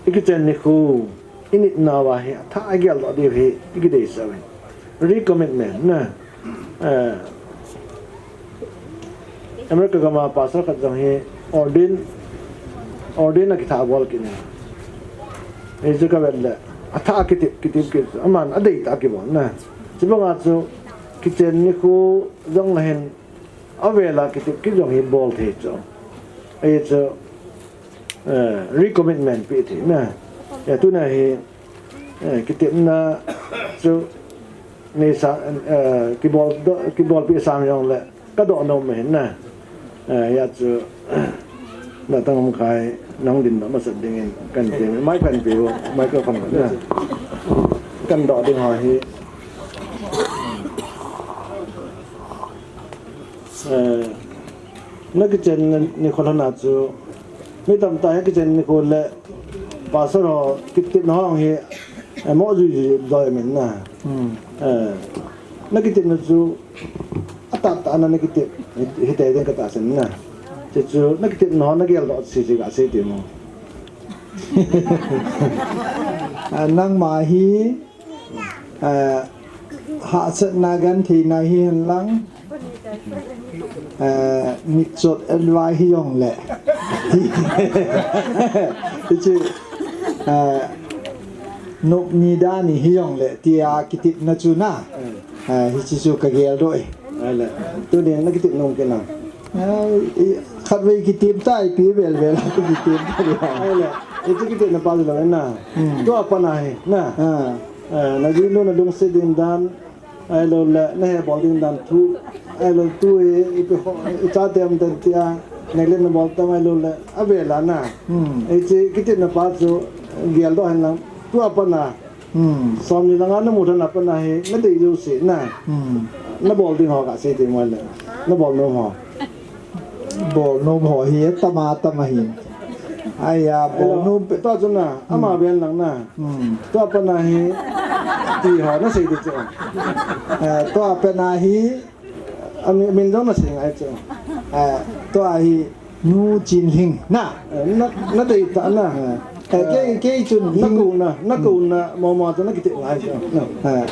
ikichen nikho, init nauva hi athah a geldoh diu hi ikideisah uvin. Recommitment na. Eh, America gam a pastor khat jong hi ordain, ordain a kithah abol kit in. Hichu kavet le, athah a kitep, kitep kit, aman adeitah a kibol na. Chubanga chu kichen nikho jong ahin, avel a kitep kit jong hi bol thei chu. Hichu, eh, recommitment pe thei na. Eh, tuna hi, eh, kitepna chu neisa, eh, kibol doh, kibolpeh sam jongle kadoh nom ahin na. Eh, hijeh chun, na tang um khai, nahung dingdoh masat dingin kan ti, mic kan pe u, microphone na. Kan doh ding ho hi. Eh, nakichen nikho lhon a chu, mi tamtah hi kichen nikho le, pastor ho kitepna ho hi, eh, mo jui jui doi min na. Hmm. Eh, nakitepna chu, atahtah na nakitep, hi, hite ding katahsan na. Hichu, nakitepna ho nageldoh sese gasei temo. Ah, nangma hi, eh, hahsatna gentheina hihen lang, eh, mitchot elva hijongle. Hichu, eh, nopni dani hijongle, tia kitepna chu na. Eh, hiche chu kageldoh e. Ahile, tuni nakitep nom kit nam? Eh, i, khatvei kitep tai, ipi vel vel, kitep tai. Ahile, hiche kitepna pa chu lou na. Hmm. Tua pat a hi, na. Ah. Eh, najinu nalungset ding dan, ahilouleh, nahebol ding dan thu, ahilou tu hi, ipi ho, ichate um tan tia, neglect nabol tam ahilouleh, avel a na. Hmm. Hiche kitepna pa chu, geldoh hen lang, tua pat a, Hmm. Somni le nga namu lhon a pat a hi, nadei jouse na. Hmm. Nabol ding ho gasei temo le. Nabol nom ho. Bol nom ho hi, tama, tama hi. Aiya, bol nom pe- Tua chu na, ama ven lang na. Hmm. Tua pat a hi, ti ho nasei ding chu. Eh, tua pat a hi, Amin, min jong nasei ngai chu. Eh, tua hi Nu Chinlhing na. Eh, na, nadei tah na. Eh, kei, kei chun nakouna, nakouna, mama chu nakitep ngai chu. Na. Eh,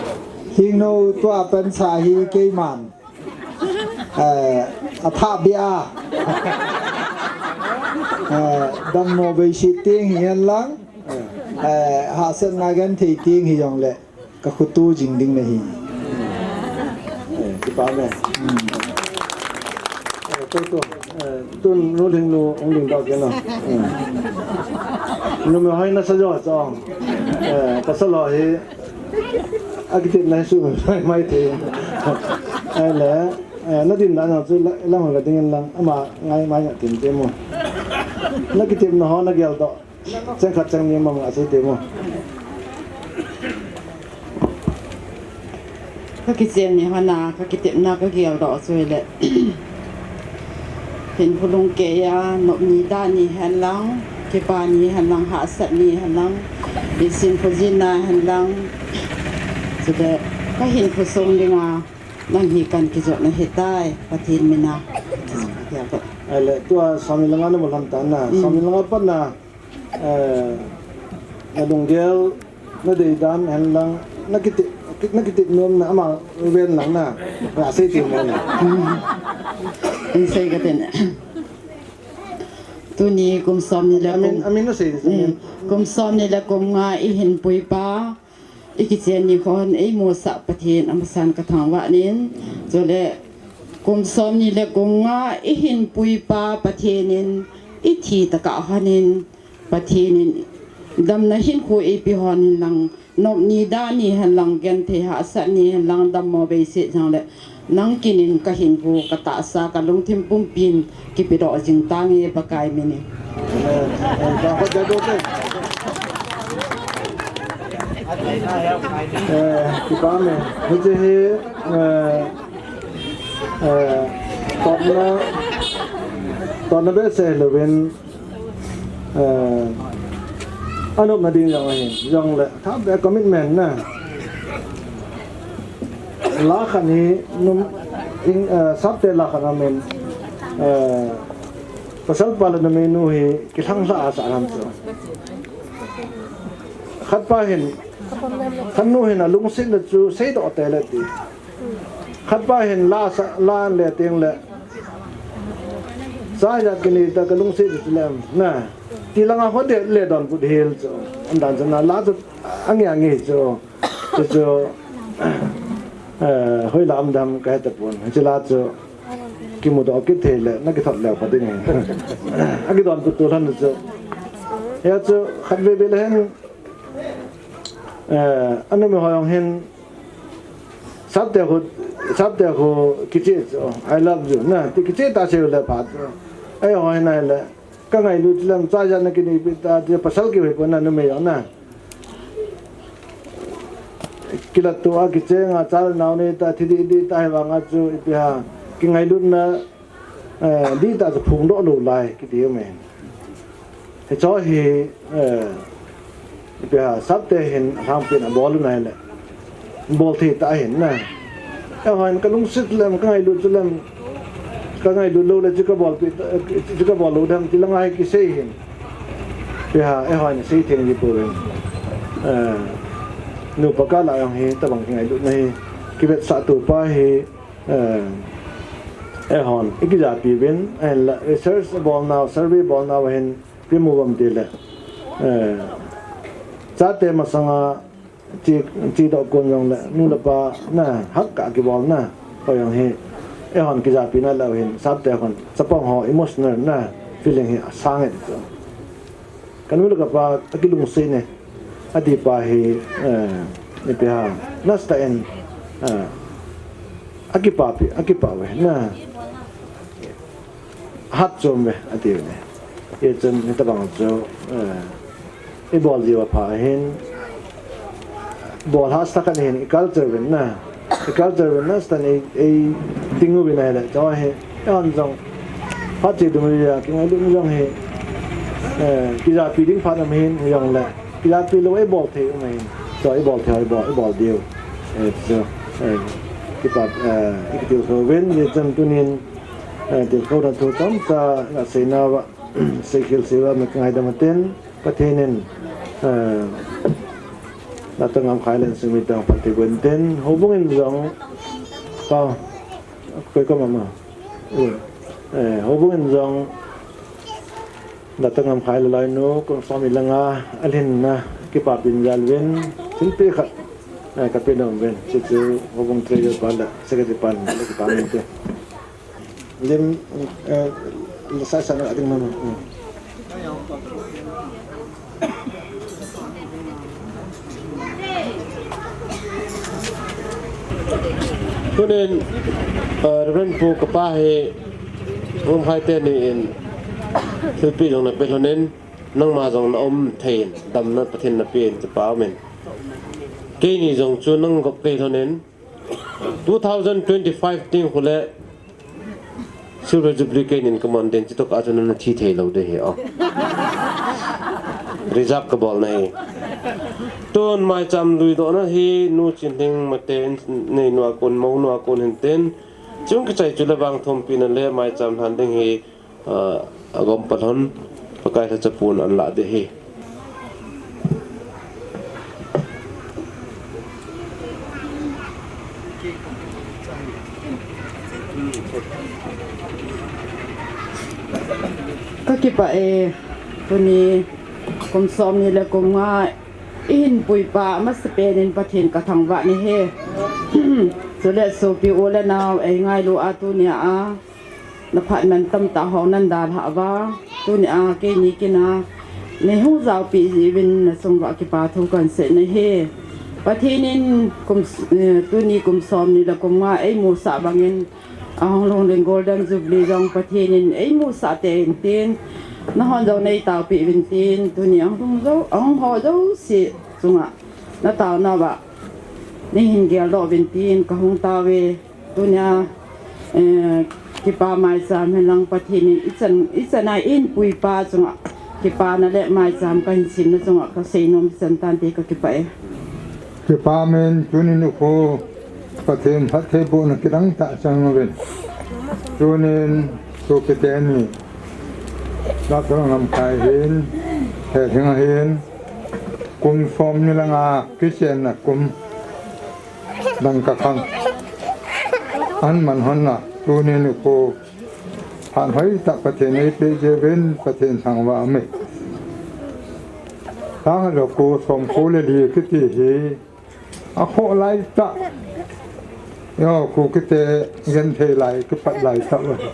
Lhingnu tua pen sa hi keiman. Eh, athah beh a. Eh, dammo beiset teng hi hen lang, eh, hahsatna genthei teng hi jongle, ka khutu jing ding nahi. Eh, kipa me. Hmm. Eh, tu, tu, eh, tu nu ding nu, hung ding dau ke no. Hmm. Numei hoi nasa jo chong. Eh, pasal ho hi, akitepna hi su mai mai te. Ahile, eh, nadinna na chu la, lang ho ka ding lang, ama ngai mai na tin te mo. Nakitepna ho nagel doh. Cheng khat cheng ni mong a sei te mo. Ka kichen ni hon a, ka kitepna ka gel doh chu le. Hin phulung ke ya, nop ni da ni hen lang, kipa ni hen lang, hahsat ni hen lang, isin phujin na hen lang. Chule, ka hin phusong ding a, nang hi kan kijot na hitai, Pathen mina. Ahile, tua som ni le nga na mo lhon ta na, som ni le nga pat na, eh, na lunggel, na deidan, hen lang, na kiti, na kiti nom na ama ven lang na, na sei ti mo na. Ei sei ka tin. Tuni kum som ni le kum. Amin, amin na sei, amin. Hmm. Kum som ni le kum nga i hin pui pa. I kichen ni hon ei musah Pathen amasan ka thangvah in, chule kum som ni le kum nga i hin pui pa Pathen in i thi tah a hon in Pathen in damna hinkho ei pe hon in lang, nop ni da ni hen lang, genthei hahsat ni hen lang, dammo beiset jong le nang kin in ka hinkho, ka tahsa, ka lungthim pumpin kipe doh jing tange Pakai min in. Amen. Amen. Ba khat ja do te. Eh, kipa me. Hiche hi, eh, eh, totna, totna behseh louvin, eh, anop na ding jong ahi, jongle, tha be commitment na. La khat hi, num, in, eh, sapte la khat amin, eh, pasal pa le numei nu hi, kilhang lha a sa lam chu. Khat pa hin, khat nu hin alungset na chu, seidoh te le ti. Khat pa hin la sa, la an le teng le. Sa ja kini ta ka lungset chu lem. Na. Ti langa ho de le don put hil chu. An dan chu na la chu angi angi chu. Chu chu, eh, hoi la am dam ka he ta pon. Chu la chu. Kimu doh kit thei le, na kithot le pha ding. A kidon put tu lhan chu. Ya chu khat ve ve le hen. Eh, a numei ho jong hin, sapte khu, sapte khu kiche chu, "I love you," na, ti kiche ta sei le pha chu. Eiho hin ahile, ka ngailut chu lem, cha jat na kinei pi ta, ti pasal kihoipo na numei jong na. Kilat tua kicheng a, cha le nao nei ta, thi dih dih ta, hivang a chu, ipi ham, kingailutna, eh, dihtah chu phongdoh lou lai, kiti ahi. Hiche hi, eh, ipi ham, sapte hin alhangpin abol u nai le. Bol thei tah ahin na. Eiho hin ka lungset lem, ka ngailut chu lem, ka ngailut lou le, chu ka bolpi, chu ka bol lou dem, ti langa hi kisei hin. Ipi ham, eiho hin sei theng ji pouvin. Eh, nupa kah lah a jong hi, tabang kingailutna hi, kivetsah tou pa hi, Eh, eihon, i kijapi uvin, ahinla research bol nau, survey bol nau hin, ipi mu uvem tile. Eh, chate masanga che, chedoh kon jongle, nu le pa na, hah kah a kibol na, ho jong hi, eihon kijapina lou hin, sapte hon, chapang ho emotional na, feeling hi asang e ti chu. Ka nu le ka pa, akilungset e. Ati pa hi, eh, ipi ham, nasa tah in, eh, akipapi, akipah uve, na. Hat chom uve, ati uve. Hichun, hitabang chu, eh, i bol diu apha ahin, bol hahsa khat ahin, i culture uvin na. I culture uvin nasa tah in ei, ei ding uvin ahile, chua hi, eihon jong, phat che dungjuia, kingailut jong hi, eh, kijapi ding phat um hin, hijongle, kijapi lou ei bol thei um hin, chua ei bol thei, ei bol, ei bol diu. Eh, chu, eh, kipa, eh, i kitilkhou uvin, hichun tunin, eh, tilkhouna thu chomcha, ka seinauva, seikhel seiuva, mi kangaidam utin, Pathen in, eh, Doctor Ngamkhai le insung mi teng phatthei boh in tin, houbung in jong, pa, koi koma ma. Eh, houbung in jong, Doctor Ngamkhai le loinu, kum som ni le nga, alhinna kipapi jal uvin, thilpeh khat, eh, kape nom uvin, chuchu, houbung treasurer pa le, secretary pa le, kipa uvin te. Lim, eh, le sai sa na ding nom. Hmm. Tunin, eh, Reverend Pu kapa hi, Ngamkhai teni in, thilpeh jong nape lhonin, nangma jong naum thei in, damna Pathen nape in, kipa umin. Keini jong chu nang gop kei lhonin, two thousand twenty-five ding khule, Silver Jubilee keinin kaman den, chutoh kah chun nathi thei lou ding ahi, o. Reserve kabol nahi. Tun maicham luidohna hi, Nu Chinlhing Mate in, neinu a kon, mounu a kon hin tin. Chung kichai chu le vang thumpi na le maicham lhan ding hi, ah, agom palhon, Pakai lhacha pun anlah ding ahi. Kakipah e, tuni kum som ni le kum nga ihin puipa masapen in Pathen kathangvah nahi. Chule sopi u le nao eingailu a tunia, naphat man tamtah ho nan dalhah uva, tunia keini kin a neihung jaopi jeh uvin nachung uva kipa thu kahin sei nahi. Pathen in kum, eh, tuni kum som ni le kum nga eimusah bangin, ahung lhung ding Golden Jubilee jong Pathen in eimusah tei in tin, nahon jong neitaopi uvin tin, tuni ahung lhung jou, ahung ho jouse chunga nataona uva neihin geldoh uvin tin kahung taove. Tunia, eh, kipa maicham henlang Pathen in ichan, ichan a eipuipa chunga kipana le maicham kahin semna chunga kasei nom chan tante, kakipah e. Kipa umin, tuni nikho Pathen phattheibohna kidang tah chang uvin. Tunin, sopi teni, Doctor Ngamkhai hin, Helhing a hin, kum som ni le nga kichenna kum dangka khang ahin man lhon a, tuni nikho phat hoitah Pathen eipeh jeh uvin Pathen thangvah ume. Sang le ko som ko le li kiti hi, akhoh laitah. Yo, Kukite genthei lai, kipat laitah uve.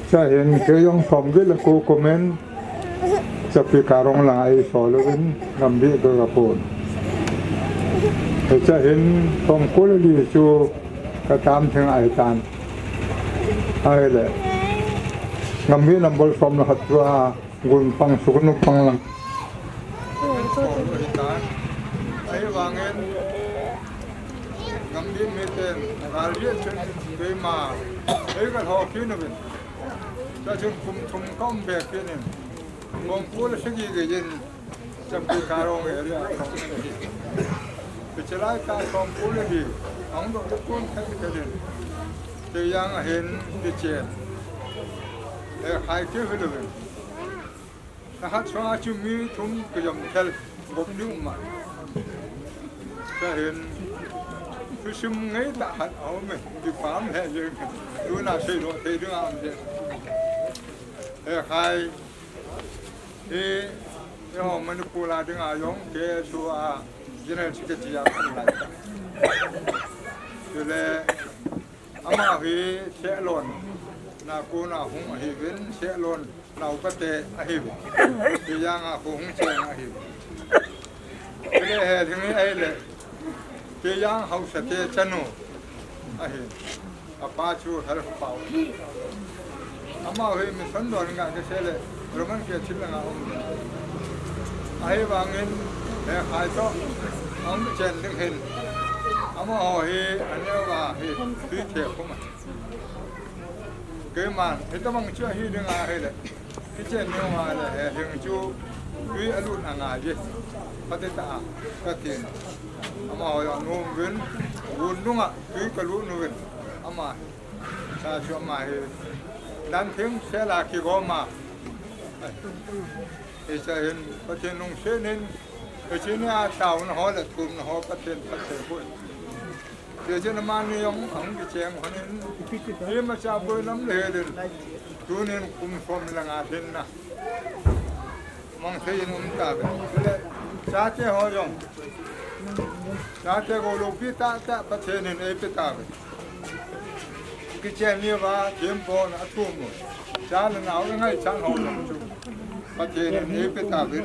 Chuin kei jong som get le ko kum in, Chapi Karong langa eisol uvin, Gambih kakapon. Hiche hin som ko le li chu katam theng ahitan. Ahile, Gambih number som le khat chu a, Gunpang, Sugnu pang lang. Ahivangin, Gambih miten, Gambih chun, keima, ei kalhou kit uvin. Chuin kum thum kaum be kit in, kum ko le sagi gei in, Chapi Karong area a kong. Hiche laitah kum ko le li, ahung doh kit kon khat khat in. Kei jong ahin kichen. Ekhai keu hilou vin. Kahat sunga chu mi thum kajom khel, gop ding um a. Chuin, thusim ngeitah khat aume, kipah lheh jeng. Tuna seidoh thei ding aum e. Ekhai hi, eiho Manipur a dinga jong, K S U a General Secretary a um lai. Chule, ama hi Sehlon, na kona hung ahiuvin, Sehlon, naopa te ahiuvin. Kei jong a kho hung chen ahiuvin. Chule Helhing hi ahile, kei jong haosa te chanu ahi. Apa chu Helpao. Amaho hi mission don ngai kisei le, Roman Catholic langa um. Ahivangin, Helhai toh, ahung chen ding hin. Amaho hi, aneo a hi, tui the khum a. Keiman, hitabang chu ahi ding ahile. Kichen neo a le, Helhing chu tui alut angaiye. Phatecha a, katin. Amaho jong anom uvin, gun nunga tui kalut uvin. Ama, sa chu ama hi, dan theng sela kigom a. Hiche hin, Pathen lungset in, hiche nia taona ho le thumna ho Pathen phatthei boh in. Hiche nia mani jong ahung kicheng lhon in, imacha boi lam le helin. Tunin kum som le nga hinna mang thei in um tauve. Chule chate ho jong, chate golhangpi tahtah Pathen in eipe tauve. Kichen ni uva thempu na athum u, cha le nao le ngaichat ho jong chu Pathen in eipe tauve.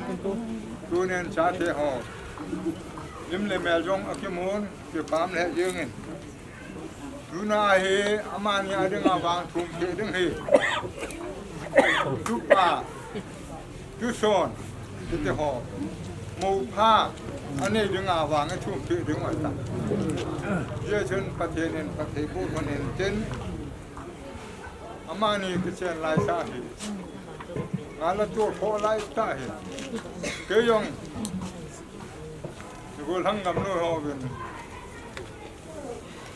Tunin chate ho lim le mel jong akimun, kipah lheh jengin. Tuna hi amani a dinga vang thum thei ding hi. Tupa, tuson, kiti ho, mopha anei dinga vang thum thei ding ahitai. Hijeh chun Pathen in phatthei boh lhonin tin, amani kichen lai tah hi, nga la tol kho lai tah hi. Kei jong golhang gamnoi hovin,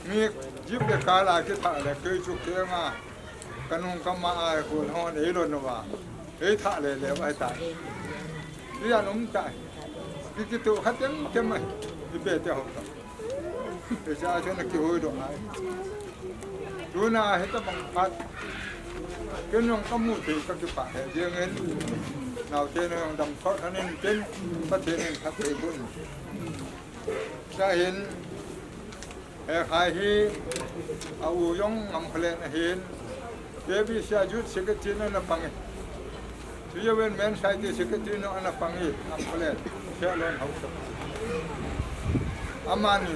mi jeep le car a kithah le, kei chu kei nga, kanung kama a golhang hon eilon uva, eithah le le uva ahitai. Hijeh a um tai. Ki, kitoh kha tem tem ahi, ipi ti ho ta. Hiche a chun akihoidoh ahi. Tuna hitabang phat ken jong kamu thei kakipah lheh jengin, naote na jong damsot lhonin tin, Pathen in phatthei boh in. Chua hin, Hekhai hi a u jong Ngamkhalen ahin, K B C a Youth Secretary na ana pang e. Chujouvin Men's Society Secretary na ana pang e, Ngamkhalen, Sehlon Haosa. Amani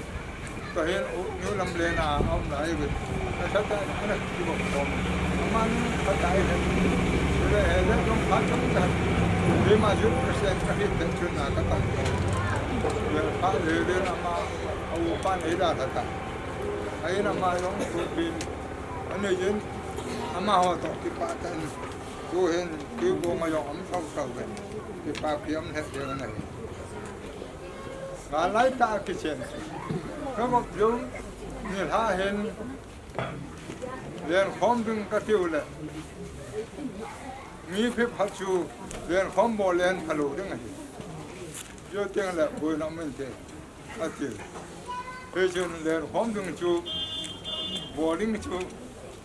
toh hin New Lamlen a aum lai uvin, nasatah in ana kibol khom. Amani phatah in, chule hele jong phat jong ta. Keima Youth President kahi tah chun na kata. Chule phat le le ama a upan eidalha tai. Ahin ama jong thupeh aneiyin, amaho toh kipah tah in, tuhin tuibuong a jong um thou thou ve. Kipah kiam lheh jeng ahi. Ngal lai tah a kichen, kagop jou nilhah hin lenkhom ding katiu le, mi phiphat chu lenkhom bol len phalou ding ahi. Jou teng le boina um inte, ati. Hichun lenkhom ding chu, bol ding chu,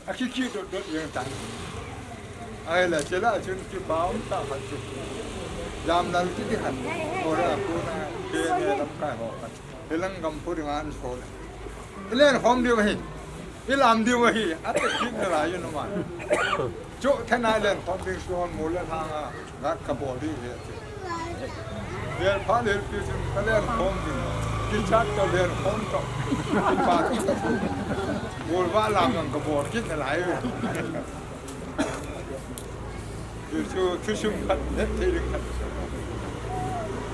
akikit dot dot jeng tai. Ahile chule chun kipa um tah khat chu, Jamlal kiti khat, Korea kona K N A lamkai ho khat, hilang gam phu dinga ahin sol. Ilenkhom diu ahi, ilam diu ahi, ati kit nalai jeng ahi. Chu thena lenkhom ding chu hon mu le lhanga gat kabol ding ahi ati. Lel phat lel pi chun kalenkhom ding, kichat ka lenkhom toh, kipa toh, bol va lam jong kabol kit nalai ve. Chu chu thusim khat, hethei ding khat.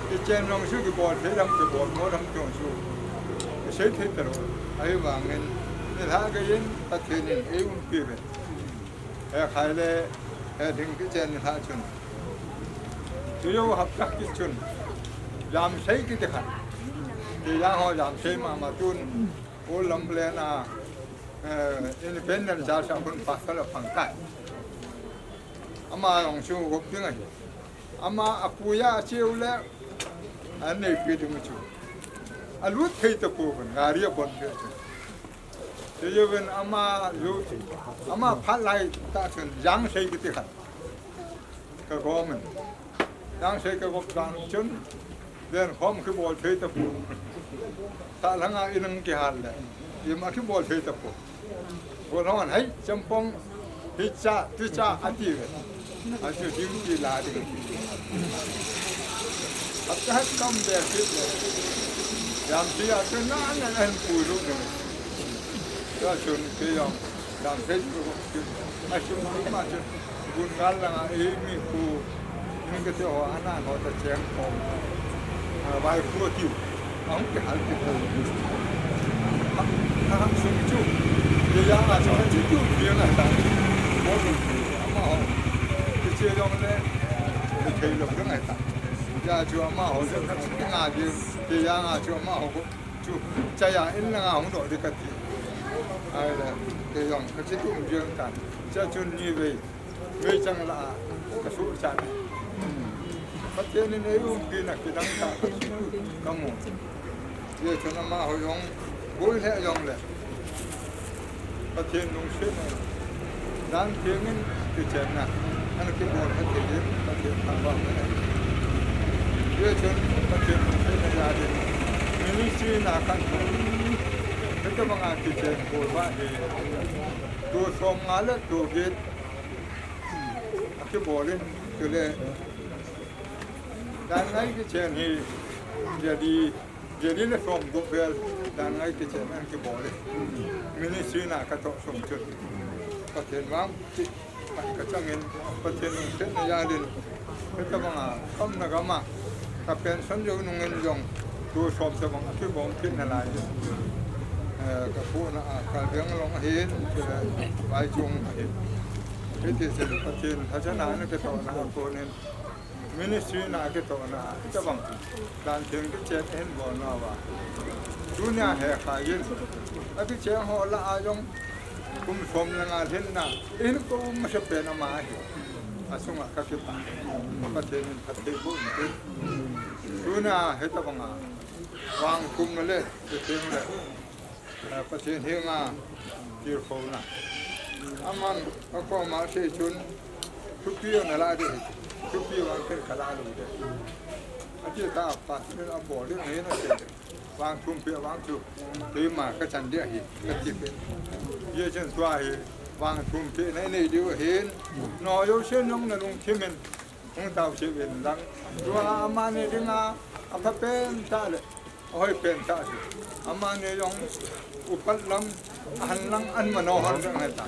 Kichen jong chu kibol thei dam, kibol mo dam jong chu kisei thei talou. Ahivangin nilhah geiyin Pathen in eiumpi uve. Hekhai le Heding kichen nilhah chun, chujou hapta kit chun, Jamsei kiti khat, Teijang ho Jamsei mama tun, Old Lamlen a, eh, Independent Church a khun pastor apang tai. Ama jong chu gop ding ahi. Ama apuiya acheu le, aneipi ding chu, alut thei tapouvin, gari abon peh chu. Chujouvin ama jou, ama phat lai tah chun Jangsei kiti khat kagom in, Jangsei kagop dan chun lenkhom kibol thei tapou. Tah langa in ahung kihal le, ima kibol thei tapou. Golhang hon, hei, champong, hicha, tucha, ati ve. Achu duty la ding. Hapta khat kaum be kit le, Jamsei a chun na, na, na, ahin puilut ding. Chua chun kei jong Jamsei chu, achung ma chun, Gun ngal langa eimi khu, Ning kati ho, ana ho ta cheng khom. A, vai khu tiu. Ahung kihal kit. A, a, sung chu. Teijang a chu, a chu tiu, tiu na ta. Mo chu, amaho. Kiche jong le, thei lou ding ahi ta. Hijeh chun amaho chu, a chu nga ding. Teijang a chu amaho khu chu, chaya in langa hung doh ding kati. Ahile, kei jong, kache tum jeng tan. Chua chun nivei, vei chang la, kasuh chan. Pathen in eiumpi na kidang tah, kamu. Hijeh chun amaho jong, boi lheh jong le, Pathen lungset in, dan theng in, Kichenna ana kibol kha thei in Pathen thangvah in. Hichun Pathen lungsetna jal in ministry na kan thum. Hitabanga kichen bol uva hi tu som nga le tu get akibol in, chule dan ngai kichen hi jadi Jeli le som gup vel dan ngai kichen ana kibol e. Ministry na katoh sung chun Pathen vang ti kachangin Pathen lungsetna jal in hitabanga kamna gama ka pension jou nungin jong tu som tabang akibom kit nalai. Eh, ka puna a Karbi Anglong ahin, chule Vaichung ahin. Hiti chun Pathen lhachana ana kitohna a konin Ministry na kitohna hitabang dan theng kichen ahin bol nauva, tunia hekha in akichen ho lah a jong kum som le nga lhinna in ko um masapen ama hi. Asunga kakipah, Pathen in phatthei boh in tin. Tunia hitabanga vang thum le, theng le Eh, Pathen henga tilkhouna. Aman akoma sei chun thupi ana la ding. Thupi vang ken kala lou ding. Ati ta Pathen abol ding ahin asei. Vang thum peh vang chu keima kachan ding ahi kati peh. Hijeh chun tua hi vang thum peh na nei diu ahin. Nao jousen jong nalungthim in hung tao cheh uvin lang. Tua amani dinga aphapen tah le ahoipen tah chu, amani jong upat lam, ahan lang, an mano hon jong heta.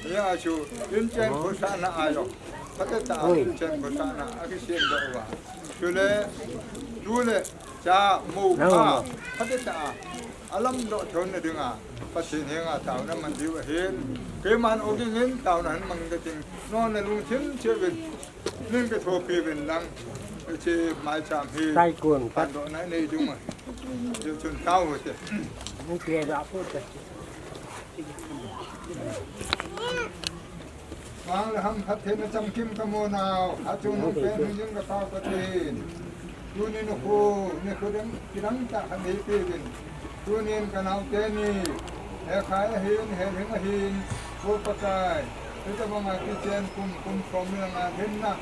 Hia chu inchen khosahna a jong phatah a, inchen khosahna akisem doh uva, chule tu le cha mu a phatah a alam doh theina dinga Pathen henga taona man diu ahin. Keiman ogin in taona hin mang kating, nao nalungthim cheh uvin. Nin ka thopi uvin lang, hiche maicham hi Taikon, pan doh na nei dung a. Hijeh chun tao hite. Ni ke da pu te. Vang le ham phattheina chamkim kamu nau, achung nung pen hung jing ka Pau Pathen. Tuni nikho, nikho dang, kidang tah khat neipe uvin. Tunin ka naote ni, hekhai ahin, helhing ahin, ko Pakai, hitabanga kichen kum, kum som le nga lhinna,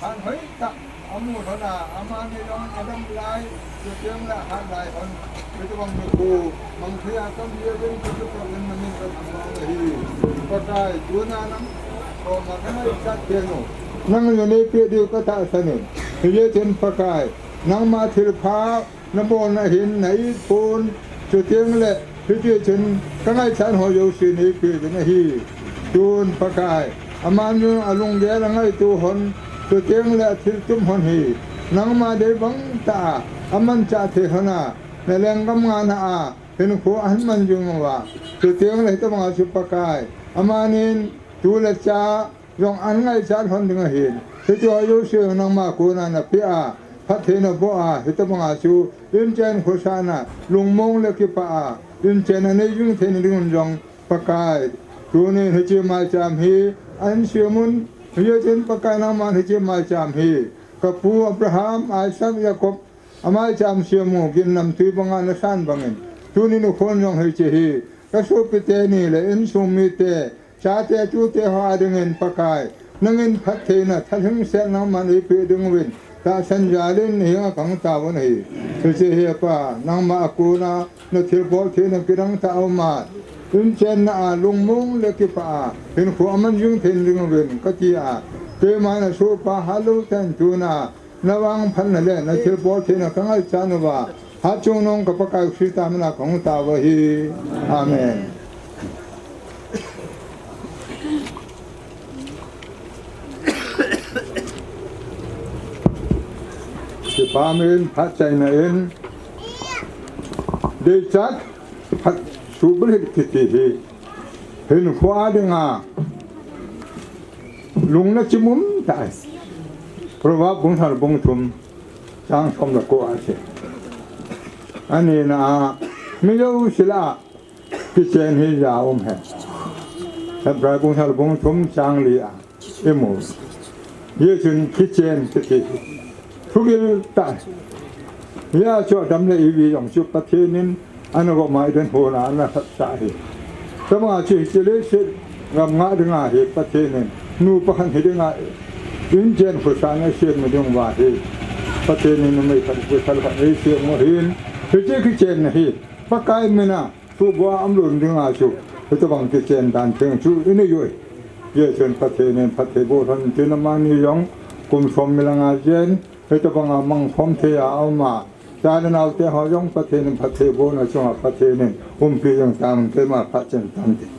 phat hoitah amu lhon a, amani jong adam lai, chuteng le ahat lai lhon, hitabang nikho mang thei a kam ye uvin, hitabang in namin ka thangvah ahi. Pakai, tuna nang koma ka ngaichat pen u, nang jong neipeh diu ka tahsan in, hijeh chun Pakai, nangma thilpha nabolna hin na-it pon, chuteng le hiti chun ka ngaichat ho jouse neipe ding ahi. Tun Pakai, aman jong alunggel angaito hon, chuteng le athiltum hon hi nangma dei bang tah a amanchah thei hon a, na lenggam ngana a hinkho ahin man jing uva, chuteng le hitabanga chu Pakai, amanin tu le cha jong ahin ngaichat lhon ding ahin. Hiti ho jouse nangma kona napeh a, phatthei naboh a, hitabanga chu inchen khosahna, lungmong le kipah a inchen anei jing theina dingun jong Pakai, tunin hiche maicham hi ahin sem un, hijeh chun Pakai nangman hiche maicham hi ka pu Abraham, Isaac, Jacob amaicham sem u gin namtui banga nasan bangin, tuni nikhon jong hiche hi ka sopi teni le insung mite, chate tute ho adingin Pakai, nangin phattheina thalhingset nangman eipeh ding uvin tahsan jal in nahenga kahung taovin ahi. Hiche hi Pa, nangma a kona na thilbol theina kidang tah a um a, inchenna a lungmong le kipah a hinkho aman jing theina ding uvin kati a, keima nasohpa Hatlouchai in tuna navangphatna le nathilbol theina kangaichat uva, hatchungnung ka Pakai Christa mina kahung tao ahi. Amen. Kipah in, phatchaina in, deichat phat suhbulhit kiti hi hinkho a dinga lungna chim umtah ahi. Proverb bung thum, bung thum, chang som le ko a asei. Anina a, mi jouse lah a kichen hi ijat um ham. Hebrai bung thum, bung thum, chang li a imu. Hijeh chun kichen kiti hi thugil tah ahi. Hia chu Adam le Evi jong chu Pathen in ana gom a Eden hon a ana lhatsah ahi. Tua banga chu hiche leiset gam ngah dinga hi Pathen in Nu pakhat hi dinga, in chen khosah na sem na ding uva hi, Pathen in numei khat pasal khat eisem u ahin, hiche kichenna hi Pakai mina suhboh a umlou dinga chu, hitobang kichen dan theng chu inei uve. Hijeh chun Pathen in phatthei boh lhon tin, amani jong kum som ni le nga jen hitobanga mangkhom thei a aum a, cha le naote ho jong Pathen in phatthei bohna chunga Pathen in umpi jing tahen, keima phat chen tante.